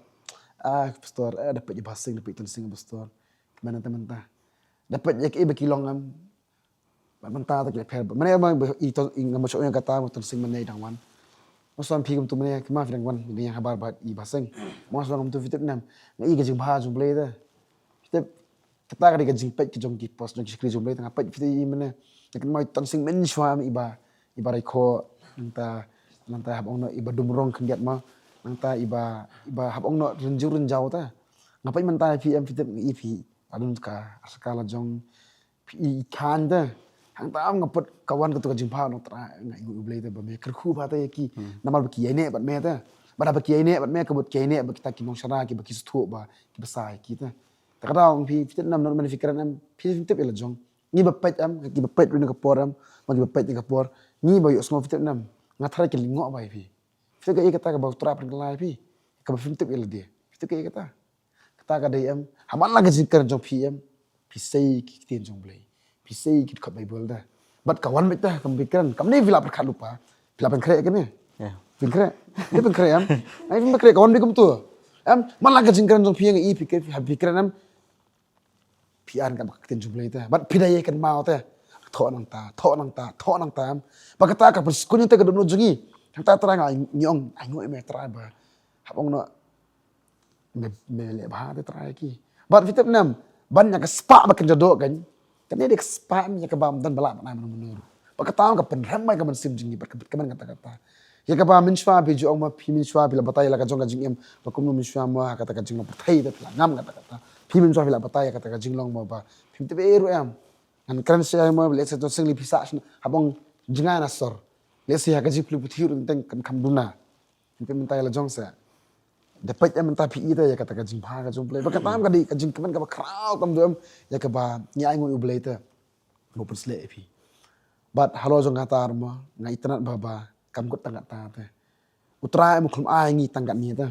Ah, pastor, eh, da peit ïa Bah Sing, da peit Tonsing pastor. Kmen te mynta. Da peit ïa kiei ba ki long em. Bad mynta te ki la pher. Mane ma i Ton, i ngam shah ïa kata ma Tonsing mane dang wan. Ma shu wan phi kumtu mane, kma phi dang wan, mane ïa habar bad i Bah Sing. Ma shu wan kumtu phi tip nem. Nga i ka jingbha jong U Blei te. Phi tip Kata ka dei ka jingpeit ka jong ki post jong ki shakri jong U Blei te nga peit phi te i mane. Nga kynmaw i Tonsing mynshuwa em i Bah, i Bah Raikhoh, nangta, nangta hap ong noh i Bah Dumrong khyndiat ma. Nangta i Bah, i Bah hap ong noh Rynjur Rynjaw te. Nga peit mynta ïa phi em phi tip nga i phi. Adon ka, ka la jong phi i khan te. Hangta em nga peit ka wan kato ka jingbha noh Trai nga i U Blei te ba me kyrkhu bha te ïa ki. Namar ba ki ïaineh bad me te. Bad haba ki ïaineh bad me ka mut ki ïaineh bad kita ki nongsharai kiba ki sngewthuh ba kiba sa ïa ki te. Te ka daw ong phi, phi tip nam, nam, nam, phi kren em, phi, phi tip ïa la jong. Ngi ba peit em, ngi ba peit ruh na ka por em, ma ngi ba peit na ka por. Ngi ba ïohsngew phi tip nam. Nga tharai ki lyngngoh ba ïa phi. Phi tip kaei kata kaba U Trai pynkylla ïa phi. Kaba phim tip ïa lade. Phi tip kaei kata. Kata ka dei em, ha man la ka jingkren jong phi em. Phi sei ki ktien jong U Blei. Phi sei ki dkhot Baibl da. Bad ka wan beit da, kam phi kren. Kam ne phi la pyrkhat lypa. Phi la pynkhreh kane. Pynkhreh. Ne pynkhreh em. Ai phi pynkhreh ka wan beit kumtu. Em, man la ka jingkren jong phi nga i phi kren, phi kren em. Phi an ka ba ka ktien jong U Blei te. Bad phi da ïa kynmaw te. Thoh nangta, thoh nangta, thoh nangta em. Ba kata ka pynskun te ka dohnud jong ngi. Hangta Trai nga ngi ong, ai nguh ïa me Trai ba. Hap ong noh me, me leh bha te Trai ki. Bad phi tip nam, ban ïa ka spah ba kynja doh kan. Kane dei ka spah em ïa kaba ym don ba lah ban ai mano mano ruh. Ba kata ka pynrem ïa ka mynsiem jong ngi bad ka bit ka man kata kata. Ïa kaba mynshuwa phi ju ong ma phi mynshuwa phi la batai la ka jong ka jingim. Ba kumno mynshuwa ma ha kata ka jinglong pyrthei te phi la ngam kata kata. Phi Phi mynta phi la batai ïa kata ka jinglong mo ba phim tip ei ruh em. Ngan kren sha mo, lehse to sing li phi sah shna haba ong jngai na sor. Lehse ha ka jingpule puthi ruh teng kan kham duna. Phim tip mynta ïa la jong seh. Da peit em mynta phi i te ïa kata ka jingbha ka jong U Blei. Ba kata em ka dei ka jingkmen kaba khraw tam duh em ïa kaba ngi ainguh ïa U Blei te. Ba u pynsleh ïa phi. Bad halor jong kata ruh mo nga itynnad ba ba kam kut tang kata te. U Trai em u khlem ai ngi tang katne te.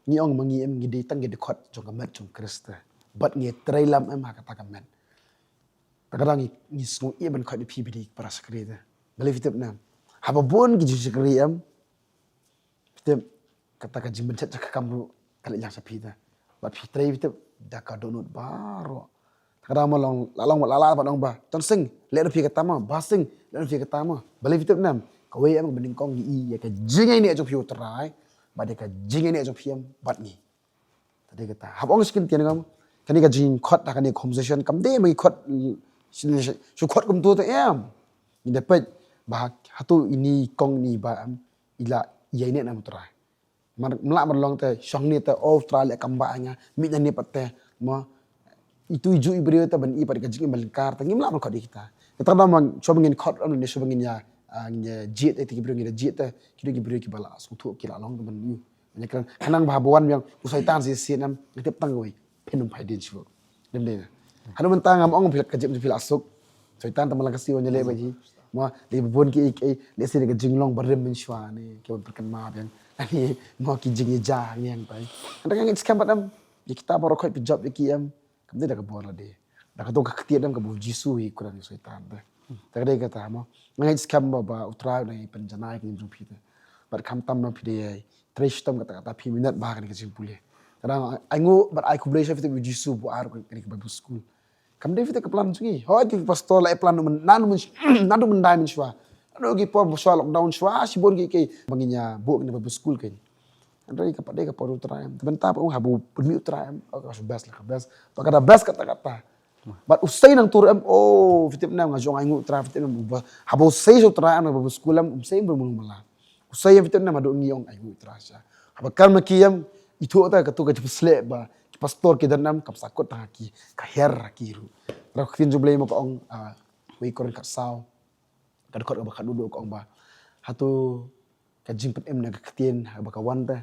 Ngi ong ma ngi em ngi dei tang ki dkhot jong ka met jong Khrist te. Bad ngi trei lam em ha kata ka met. Ta ka dang ngi, ngi sngew ïa ban khot ïa phi ba dei ki para shakri te. Balei phi tip ne em? Haba bun ki jingshakri em. Phi tip kata ka jingpynshet jong ka kam ruh ka leit lang sha phi te. Bad phi trei phi tip da ka dohnud baroh. Ta ka dang mo long la long la la ban ong ba ton sing leh ruh phi kata mo, ba sing leh ruh phi kata mo. Balei phi tip ne em? Kawei em kaba nyngkong ngi i ïa ka jingïaineh jong phi U Trai bad ïa ka jingïaineh jong phi em bad ngi. Ta dei kata. Haba ong sha ki ktien ngam kane ka jingkhot ha kane ka conversation kam dei ma ngi khot, shu khot kumto te em. Ngi da peit ba hato ine i kong ine i bah em i la ïaineh na U Trai. Mar mlah mar long te shong ne te, oh, U Trai leh kam bah ïa nga, mih na ne pat te mo. Itu i ju i briew te ban i pat ka jingim ba lyngkar te ngim lah ban khot ïa kita. Kata ka dang ma shuwa ba ngin khot em ne shuwa ba ngin ïa, ah, ngin ïa jied ïa ki briew, ngin ïa jied te ki dei ki briew kiba la sngewthuh ki la long ban ïa. Ïa kren khnang ba haba wan biang u Soitan shisien em nga tip tang kawei, phin ym phai dien shuh. Dei ne em? Haduh mynta ngam ong phi la ka jingim jong phi la suk. Soitan te man la ka siew wan ïaleh bad hi. Mo, dei ba bun ki ei ki ei, lehse dei ka jinglong barim mynshuwa ne ki ban pyrkhat ma biang. Ani mo ki jingïaja ngi hangtai. Hynrei nga ngeit skhem pat em ïa kita baroh khoit phi jop ïa ki em. Kam dei da ka bor lade. Da kato ka ktien em kaba u Jisu hi kular ïa u Soitan te. Ta ka dei kata mo. Nga ngeit skhem ba ba U Trai u dang ïai pynjanai ka jingim jong phi te. Bad khamtam ba phi dei ïai trei shitom kata kata phi minot bha kane ka jingpule. Ka dang ainguh bad ai khublei sha phi te u Jisu ba u ai ruh kane ka Bible school. Kam dei phi te ka plan jong ngi. Hooid ki pastor la ai plan naduh myn- naduh myn- naduh myndai mynshuwa. Naduh ki por ba shuwa lockdown shuwa shibun ki ki ba ngin ïa buh kane ka Bible school kein. Hynrei ka pat dei ka por U Trai em. Te mynta pat ong haba u pynmih U Trai em, oh, ka shu best la ka best. To ka da best kata kata. Bad u sei nangta ruh em, oh, phi tip ne em nga ju ong ainguh U Trai, phi tip ne em, haba u sei sha U Trai em, haba u skul em, um sei em ba mulu mala. U sei em phi tip ne em haduh ngi ong ainguh U Trai sha. Haba kren ma ki em, ithuh te kato ka jingpynshlur ba ki pastor ki don em, kam sa kut tang ha ki, ka hiar ha ki ruh. Trai ka ktien jong U Blei mo ka ong, ah, wei Korinth khatsaw. Ka dkhot kaba khatduh ka ong ba hato ka jingpynim na ka ktien haba ka wan te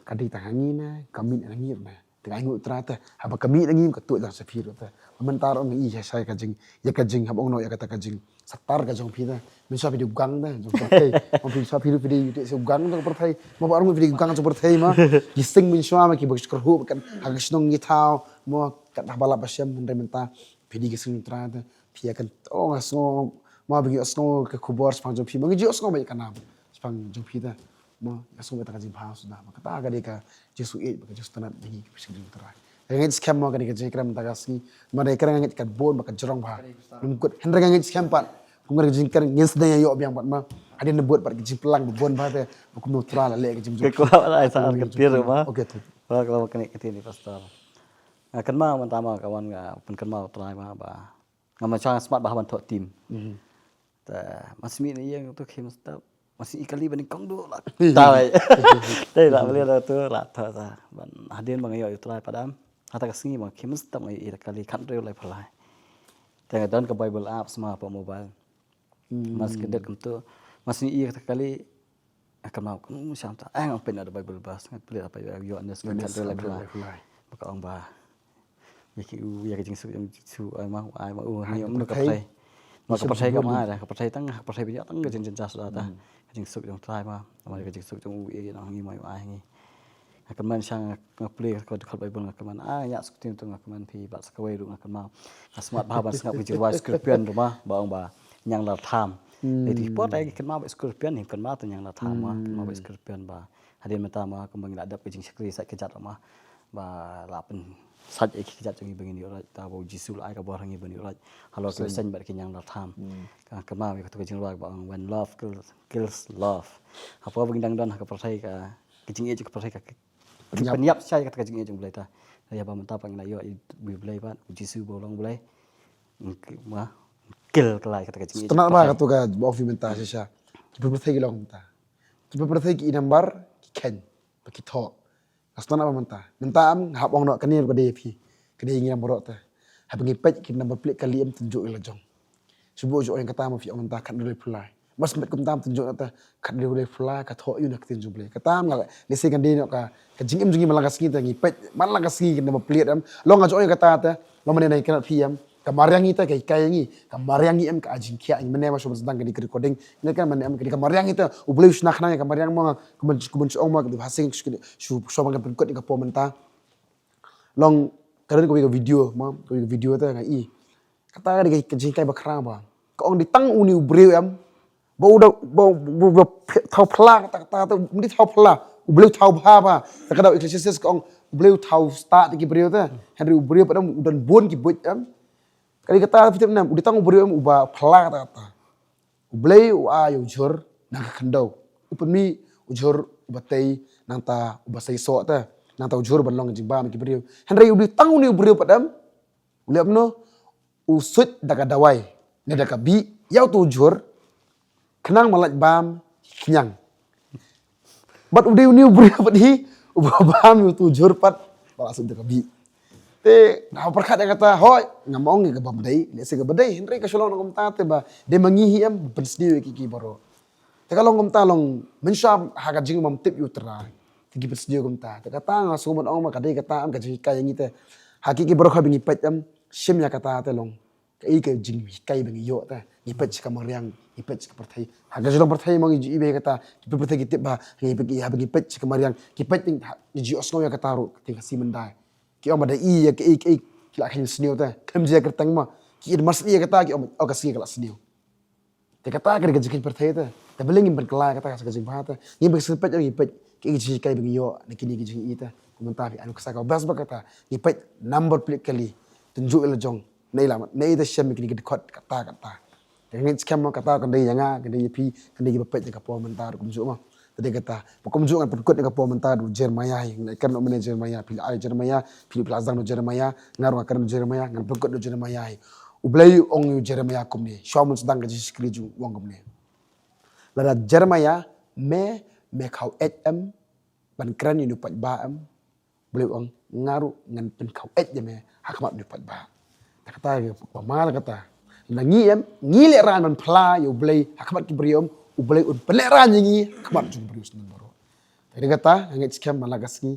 ka dei tang ha ngi ne ka mih na ngi ne? Te nga ainguh U Trai te haba ka mih na ngi ka tuh tang sha phi ruh te. Mynta ruh nga i ïa ka jing, ïa ka jing haba ong noh ïa kata ka jing satar ka jong phi te. Mynshuwa phi dei u gang te jong pyrthei. Ong phi mynshuwa phi ruh phi dei u te u gang jong pyrthei. Ma ba ruh phi dei u gang jong pyrthei ma. Ki sing mynshuwa ma ki ba kyrhuh kan ha ka shnong ngi thaw mo kat haba lap ba shem hynrei mynta phi dei ki sing U Trai te. Phi ïa kan, oh, nga sngew ma ba ngi ïohsngew ka khubor shaphang jong phi, ma ngi ju ïohsngew ba ïa ka nam shaphang jong phi te. Ma ïohsngew ba ïa ka jingbha suda ba kata ka dei ka jingsngewsih ba ka jingsngewtynnat ba ngi ki phi sngewthuh Trai. Nga ngeit skhem mo kane ka jingkren mynta ka sngi, ma dei kren nga ngeit ka bun ba ka jrong bha. Nym kut hynrei nga ngeit skhem pat kum ka jingkren ngin sdang ïa ïoh biang pat ma hadien na bud pat ka jingplang ba bun bha te ba kumno Trai la leh ka jingmut. Ka kwah ai sa ka tir ma. Okay te. Ba ka la kane ka tir ni pastor. Nga kynmaw mynta ma ka wan nga pynkynmaw Trai ma ba Nga ma chang smat ba haban thok tim. Te ma simi ne ïeng tu khim step. Ma simi kali ba nyngkong duh la. Tai. Tai la beli la tu la ta ta. Ban hadien ba nga ïoh ïa u Trai padam. Hata ka sngi ba khim step nga ïoh ïa kali khat riew lai phalai. Te nga don ka Bible app sma pa mobile. Mas kedet kum tu. Ma simi ïa kata kali Ka map kan sham ta ang pyn da Bible bas ngat pli apa ïa ïoh nes kan kan lai phlai. Ba ka ong ba ïa ki u ïa ka jingsuk jong Jisu ai ma ai ma u ni ong ka pyrthei. Ma ka pyrthei ka ma da ka pyrthei tang ka pyrthei bia tang ka jing jing jas da ta. Ka jingsuk jong Trai ma ma ka jingsuk jong u ïa nang ngi ma ai ngi. Nga kynmaw shang nga pli ka dkhot Bible nga kynmaw ah ïa suk tim tu nga kynmaw phi ba sa kawei ruh nga kynmaw. Nga smat ba ban sngap ka jingwai scripture ruh ma ba ong ba ñiang la tham. Dei ti por dei kynmaw ba scripture ni kynmaw ta ñiang la tham ma kynmaw ba scripture ba hadien mynta ma kumba ngi la dep ka jingshakri sa ka jat ma ba la pynsait ïa ki jat jong ngi ba ngin ïoh rai ta ba u Jisu la ai ka bor ha ngi ba ngin ïoh rai halor ka seng bad ka ñiang la tham. Ka kynmaw ïa ka tu ka jingrwai ba ong when love kills, kills love. Hapoh ba ngi dang don ha ka pyrthei ka ka jingïeit ka pyrthei ka Ki pynïap shai kata ka jingïeit jong U Blei ta. Ïa ba mynta pat ngi la ïoh ïa U Blei pat U Jisu ba u long U Blei. Ma kil kalai kata ka jingïeit. Tynat ba kata ka ba ofi mynta shisha. Ki pyrthei ki long mynta. Ki pyrthei ki i nambar ki khein ba ki thoh. Ka sngewtynnat ba mynta. Mynta em nga hap ong noh kane ruh ka dei ïa phi. Ka dei ïa ngi baroh te. Haba ngi peit ki number plate kali em tynjuh ïa la jong. Shu buh ïa kata ma phi ong mynta khathynriew lai phew lai. Mas met kumta tynjuh na te khathynriew lai phew lai ka thoh ïa u na ka ktien jong U Blei. Kata em nga lehse kan dei noh ka, ka jingim jong ngi man la ka sngi te ngi peit man la ka sngi ki number plate em. Long nga ju ong ïa kata te. Long mynne na ïa kynad phi em. Ka mariang ïa te ka hikai ïa ngi. Ka mariang ïa em ka ai jingkhiah ïa ngi mynne ma shu ban sdang ka dei ka recording. Ngi kan mynne em ka dei ka mariang ïa te. U Blei u shna khnang ïa ka mariang mo nga. Kumban, kumban shu ong mo ka dei ha sing shu, shu, shu ong ban pynkut ïa ka por mynta. Long ka don kawei ka video mo, kawei ka video te nga i. Kata ka dei ka jinghikai ba khraw ba. Ka ong dei tang une u briew em. Ba u da, ba, ba, ba, ba thaw phylla kata, kata, kata, um dei thaw phylla. U Blei u thaw bha bha. Te ka dei Ecclesiastes ka ong, U Blei u thaw stad ki briew te. Hynrei u briew pat em u don bun ki buit em. Ka dei kata phi tip ne em, u dei tang u briew em uba phylla kata, kata. U Blei u ai u jhur na ka khyndew. U pynmih u jhur uba tei nangta uba seisoh te. Nangta u jhur ban long jingbam ki briew. Hynrei u dei tang une u briew pat em. U leh kumno? U suit da ka dawai ne da ka bih ïa uto u jhur khnang ba lait bam khñiang. Bad u dei une u briew pat hi uba bam ïa uto u jhur pat ba la suit da ka bih. Te nga pyrkhat ïa kata, hooid ngam ong ïa kaba dei, lehse kaba dei, hynrei ka shu long kumta te ba dei ma ngi hi em ban pynsniew ïa ki, ki baroh. Te ka long kumta long mynshuwa ha ka jingbymtip ïa U Trai. Te ki pynsniew kumta. Te kata nga sngew ban ong ba ka dei kata em ka jinghikai ïa ngi te. Ha ki, ki baroh kaba ngi peit em, shim ïa kata te long. Kaei ka jinghikai ba ngi ïoh te. Ngi peit sha ka mariang, ngi peit sha ka pyrthei. Ha ka jinglong pyrthei mo ngi ju i ba ïa kata. Ki pyrthei ki tip ba ngi peit, haba ngi peit sha ka mariang, ki peit, ngi ju ïohsngew ïa kata ruh, ka ktien Khasi mynta. Ki ong ba da i ïa kaei kaei ki la kheiñ sniew te. Khlem jia kyrteng mo. Ki ïa mar sniew ïa kata ki ong, oh ka sngi ka la sniew. Te kata ka dei ka jingkheiñ pyrthei te. Te balei ngim pynkylla kata ka jingbha te. Ngim pynkylla peit, ngim peit. Ki jinghikai ba ngi ïoh na kine ki jingïohi te. Kumta phi anu kasa ka bas ba kata. Ngi peit number plate kali. Tynjuh ïa la jong. Nei la mat. Nei te shem kine ki dkhot kata kata. Te ngeit skhem mo kata kan dei ïa nga, kan dei ïa phi, kan dei kiba peit ïa ka por mynta ruh kumjuh mo. Te dei kata. Ba kumjuh ngan pynkut ïa ka por mynta da u Jeremiah hi. Ngan kren noh mynne Jeremiah, phi la ai Jeremiah, phi la sdang da u Jeremiah, nga ruh nga kren da u Jeremiah, ngan pynkut da u Jeremiah hi. U Blei u ong ïa u Jeremiah kumne. Shuwa ban sdang ka jingshakri jong u ong kumne. Lada Jeremiah me, me khaw eit em, ban kren ïa une u paidbah em. U Blei u ong nga ruh ngan pynkhaw eit ïa me ha khmat une u paidbah. Te kata ka ba ma la kata. Lada ngi em, ngi lehraiñ ban phylla ïa U Blei ha khmat ki briew em, U Blei un pynlehraiñ ïa ngi ha khmat jong ki briew sngewbha baroh. Te dei kata, nga ngeit skhem ba la ka sngi,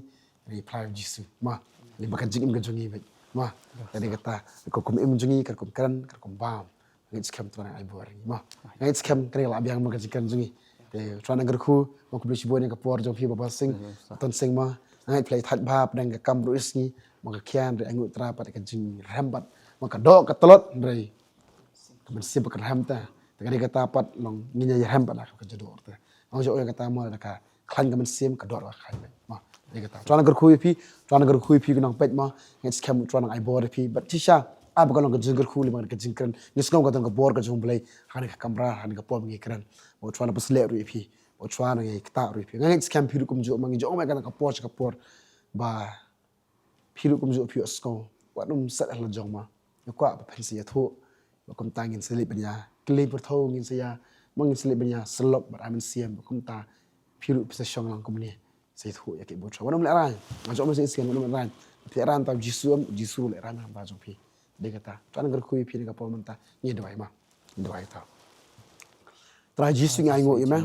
ngi phylla ïa U Jisu. Ma, lei ba ka jingim ka jong ngi beit. Ma, te dei kata, ka kum im jong ngi, ka kum kren, ka kum bam. Nga ngeit skhem Trai ai bor ïa ngi mo. Nga ngeit skhem kane ka la biang mo ka jingkren jong ngi. Te Trai nang kyrkhu mo, khublei shibun ïa ka por jong phi Baba Sing. Ton Sing mo. Nga ngeit phi la ïa thait bha pdeng ka kam ruh ïa sngi mo, ka khian ruh ai nguh Trai pat ka jingrhem pat mo, ka doh ka tlot hynrei ka mynsiem pat ka rhem te. Te ka dei kata pat long ngin ïa rhem pat la ka jador te. Nga ju ong ïa kata mo da ka khlaiñ ka mynsiem ka doh ruh ka khlaiñ beit. Mo, dei kata. Trai nang kyrkhu ïa phi, Trai nang kyrkhu ïa phi ki nongpeit mo. Nga ngeit skhem Trai nang ai bor ïa phi. Bad shisha, ah, ba ka long ka jingkyrkhu lei ba ka jingkren. Ngi sngew ka don ka bor ka jong U Blei ha kane ka kamra, ha kane ka por ba ngi kren. Ba U Trai nang pynshlur ruh ïa phi. Ba U Trai nang ïa ktah ruh ïa phi. Nga ngeit skhem phi ruh kumjuh mo, ngi ju ong mo ha kane ka por sha ka por ba phi ruh kumjuh phi ïohsngew. Wat nym set ha la jong mo. Nga kwah ba phin sa ïathuh. Ba kumta ngin sa leit ban ïa kylli pyrthuh, ngin sa ïa, mo ngin sa leit ban ïa syllok bad ai mynsiem. Ba kumta phi ruh phi sa shong lang kumne. Sa ïathuh ïa ki bor. Wat nym lehraiñ. Nga ju ong mynsiem, wat nym lehraiñ. Phi lehraiñ tang U Jisu em, U Jisu lehraiñ na ka bynta jong phi. Dei kata. Trai nang kyrkhu ïa phi na ka por mynta. Ngi duwai mo. Ngi duwai ta. Trai Jisu ngi ai nguh ïa me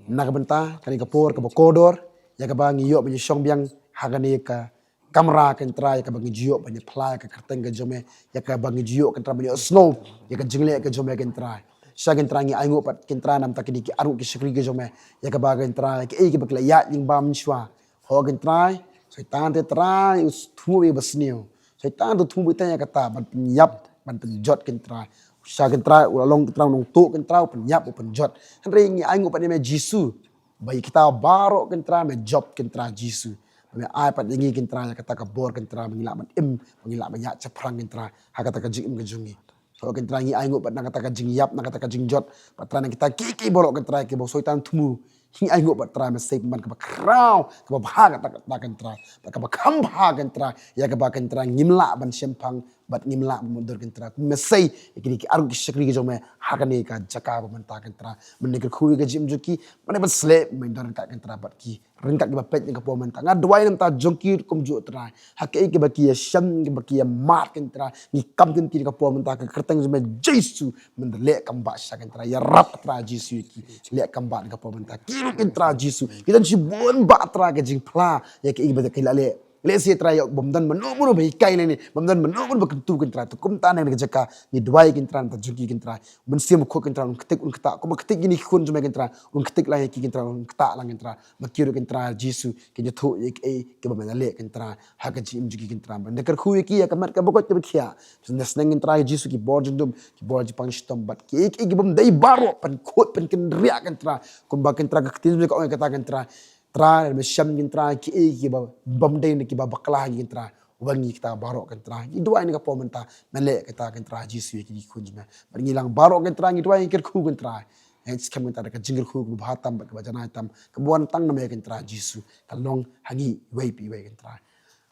na ka bynta kane ka por kaba kordor, ïa kaba ngi ïoh ban ïa shong biang ha kane ka kamra Kynrad, ïa kaba ngi ju ïoh ban ïa phylla ïa ka kyrteng ka jong me, ïa kaba ngi ju ïoh Kynrad ban ïohsngew ïa ka jingleh ka jong me Kynrad. Shisha Kynrad ngi ai nguh pat Kynrad namar kine ki arngut ki shakri ki jong me, ïa kaba Kynrad ïa kiei kiba ki la ïaid lyngba mynshuwa. Ho Kynrad, Soitan te Trai u thmu ïa ba sniew. Soitan te u thmu ïa kata ban pynïap, ban pynjot Kynrad. Shisha Kynrad u la long Kynrad u nongtuh Kynrad u pynïap u pynjot. Hynrei ngi ai nguh pat ïa me Jisu. Ba ïa kita baroh Kynrad me jop Kynrad Jisu. Ba me ai pat ïa ngi Kynrad ïa kata ka bor Kynrad ba ngi lah ban im, ba ngi lah ban ïaid shaphrang Kynrad ha kata ka jingim ka jong ngi. Ho Kynrad ngi ai nguh pat na kata ka jingïap, na kata ka jingjot, pat Trai na kita kiei kiei baroh Kynrad kiba u Soitan u thmu. Ngi ai nguh pat Trai me sei pynban kaba khraw, kaba bha kata, kata Kynrad, pat kaba kham bha Kynrad, ïa kaba Kynrad ngim lah ban shemphang bad ngim lah ban mutdur, ko Trai. Kumne sa ïa kine ki arngut ki shakri ki jong me ha kane ka jaka ba mynta, ko Trai. Men da kyrkhu ïa ka jingim jong ki, men da ban sleh ban don ryngkat, ko Trai, bad ki ryngkat kiba peit ïa ka por mynta. Nga duwai namar jong ki ruh kumjuh, Trai. Ha kaei kaba ki ïa shem, kaba ki ïa mad, ko Trai, ngi kam ïa ki ha ka por mynta ha ka kyrteng jong me Jisu. Men da leh kam ba sha, ko Trai, ïarap, Trai Jisu, ïa ki leh kam ba ha ka por mynta. Ki ruh, ko Trai Jisu, ki don shibun, Bah Trai, ka jingphla ïa kaei ba ki la leh. Lehse, Trai, ïa bym don mano mano ba hikai lane, bym don mano mano ba kyntu, ko Trai. Te kumta na kane ka jaka ngi duwai, ko Trai, namar jong ki, ko Trai. Mynsiem Bakhuid, ko Trai, un ktik un ktah, kumba ktik ïa kine ki khun jong me, ko Trai, un ktik lang ïa ki, ko Trai, un ktah lang, ko Trai. Ba ki ruh, ko Trai Jisu, kin ïathuh ïa kaei kaba me la leh, ko Trai, ha ka jingim jong ki, ko Trai. Bad nga kyrkhu ïa ki ïa ka met kaba koit kaba khiah. Sngewbha, ko Trai Jisu, ki bor jingdum, ki bor jingpang shitom, bad kiei kiei ki bym dei baroh, pynkhuid pynkynriah, ko Trai. Kumba, ko Trai, ka ktien jong me ka ong, ko Trai, ko Trai, Trai, lada me shem, ko Trai, kiei kiei kiba bym dei ne kiba bakla ha ngi, ko Trai, wan ïa kita baroh, ko Trai. Ngi duwai na ka por mynta, men leh kata, ko Trai Jisu, ïa kine ki khun jong me. Bad ngi lang baroh, ko Trai, ngi duwai, ngi kyrkhu, ko Trai. Ngi skhem, ko Trai, da ka jingkyrkhu kaba bha tam bad kaba janai tam, kaba wan tang na me, ko Trai Jisu, kan long ha ngi iwei pa iwei, ko Trai.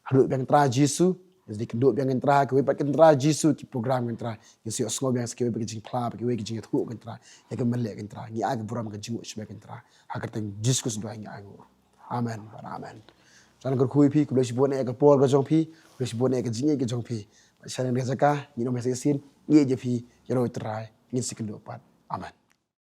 Haduh biang, ko Trai Jisu, ngi sa ïakynduh biang, ko Trai, kiwei pat, ko Trai Jisu, ki program, ko Trai, ngi sa ïohsngew biang sa kiwei pat ki jingphla, bad kiwei ki jingïathuh, ko Trai. Ïa ka, men leh, ko Trai, ngi ai ka burom, ka jingngooh sha me, ko Trai. Ha ka kyrteng Jisu Khrist duwai ngi ai nguh. Amen bad amen. Trai kyrkhu ïa phi, khublei shibun ïa ka por ka jong phi, khublei shibun ïa ka jingïeit ka jong phi. Bad sha kane ka jaka ngin ym ïa shisien, ngi ïeit ïa phi, ïa u Trai ngin sa ïakynduh pat. Amen.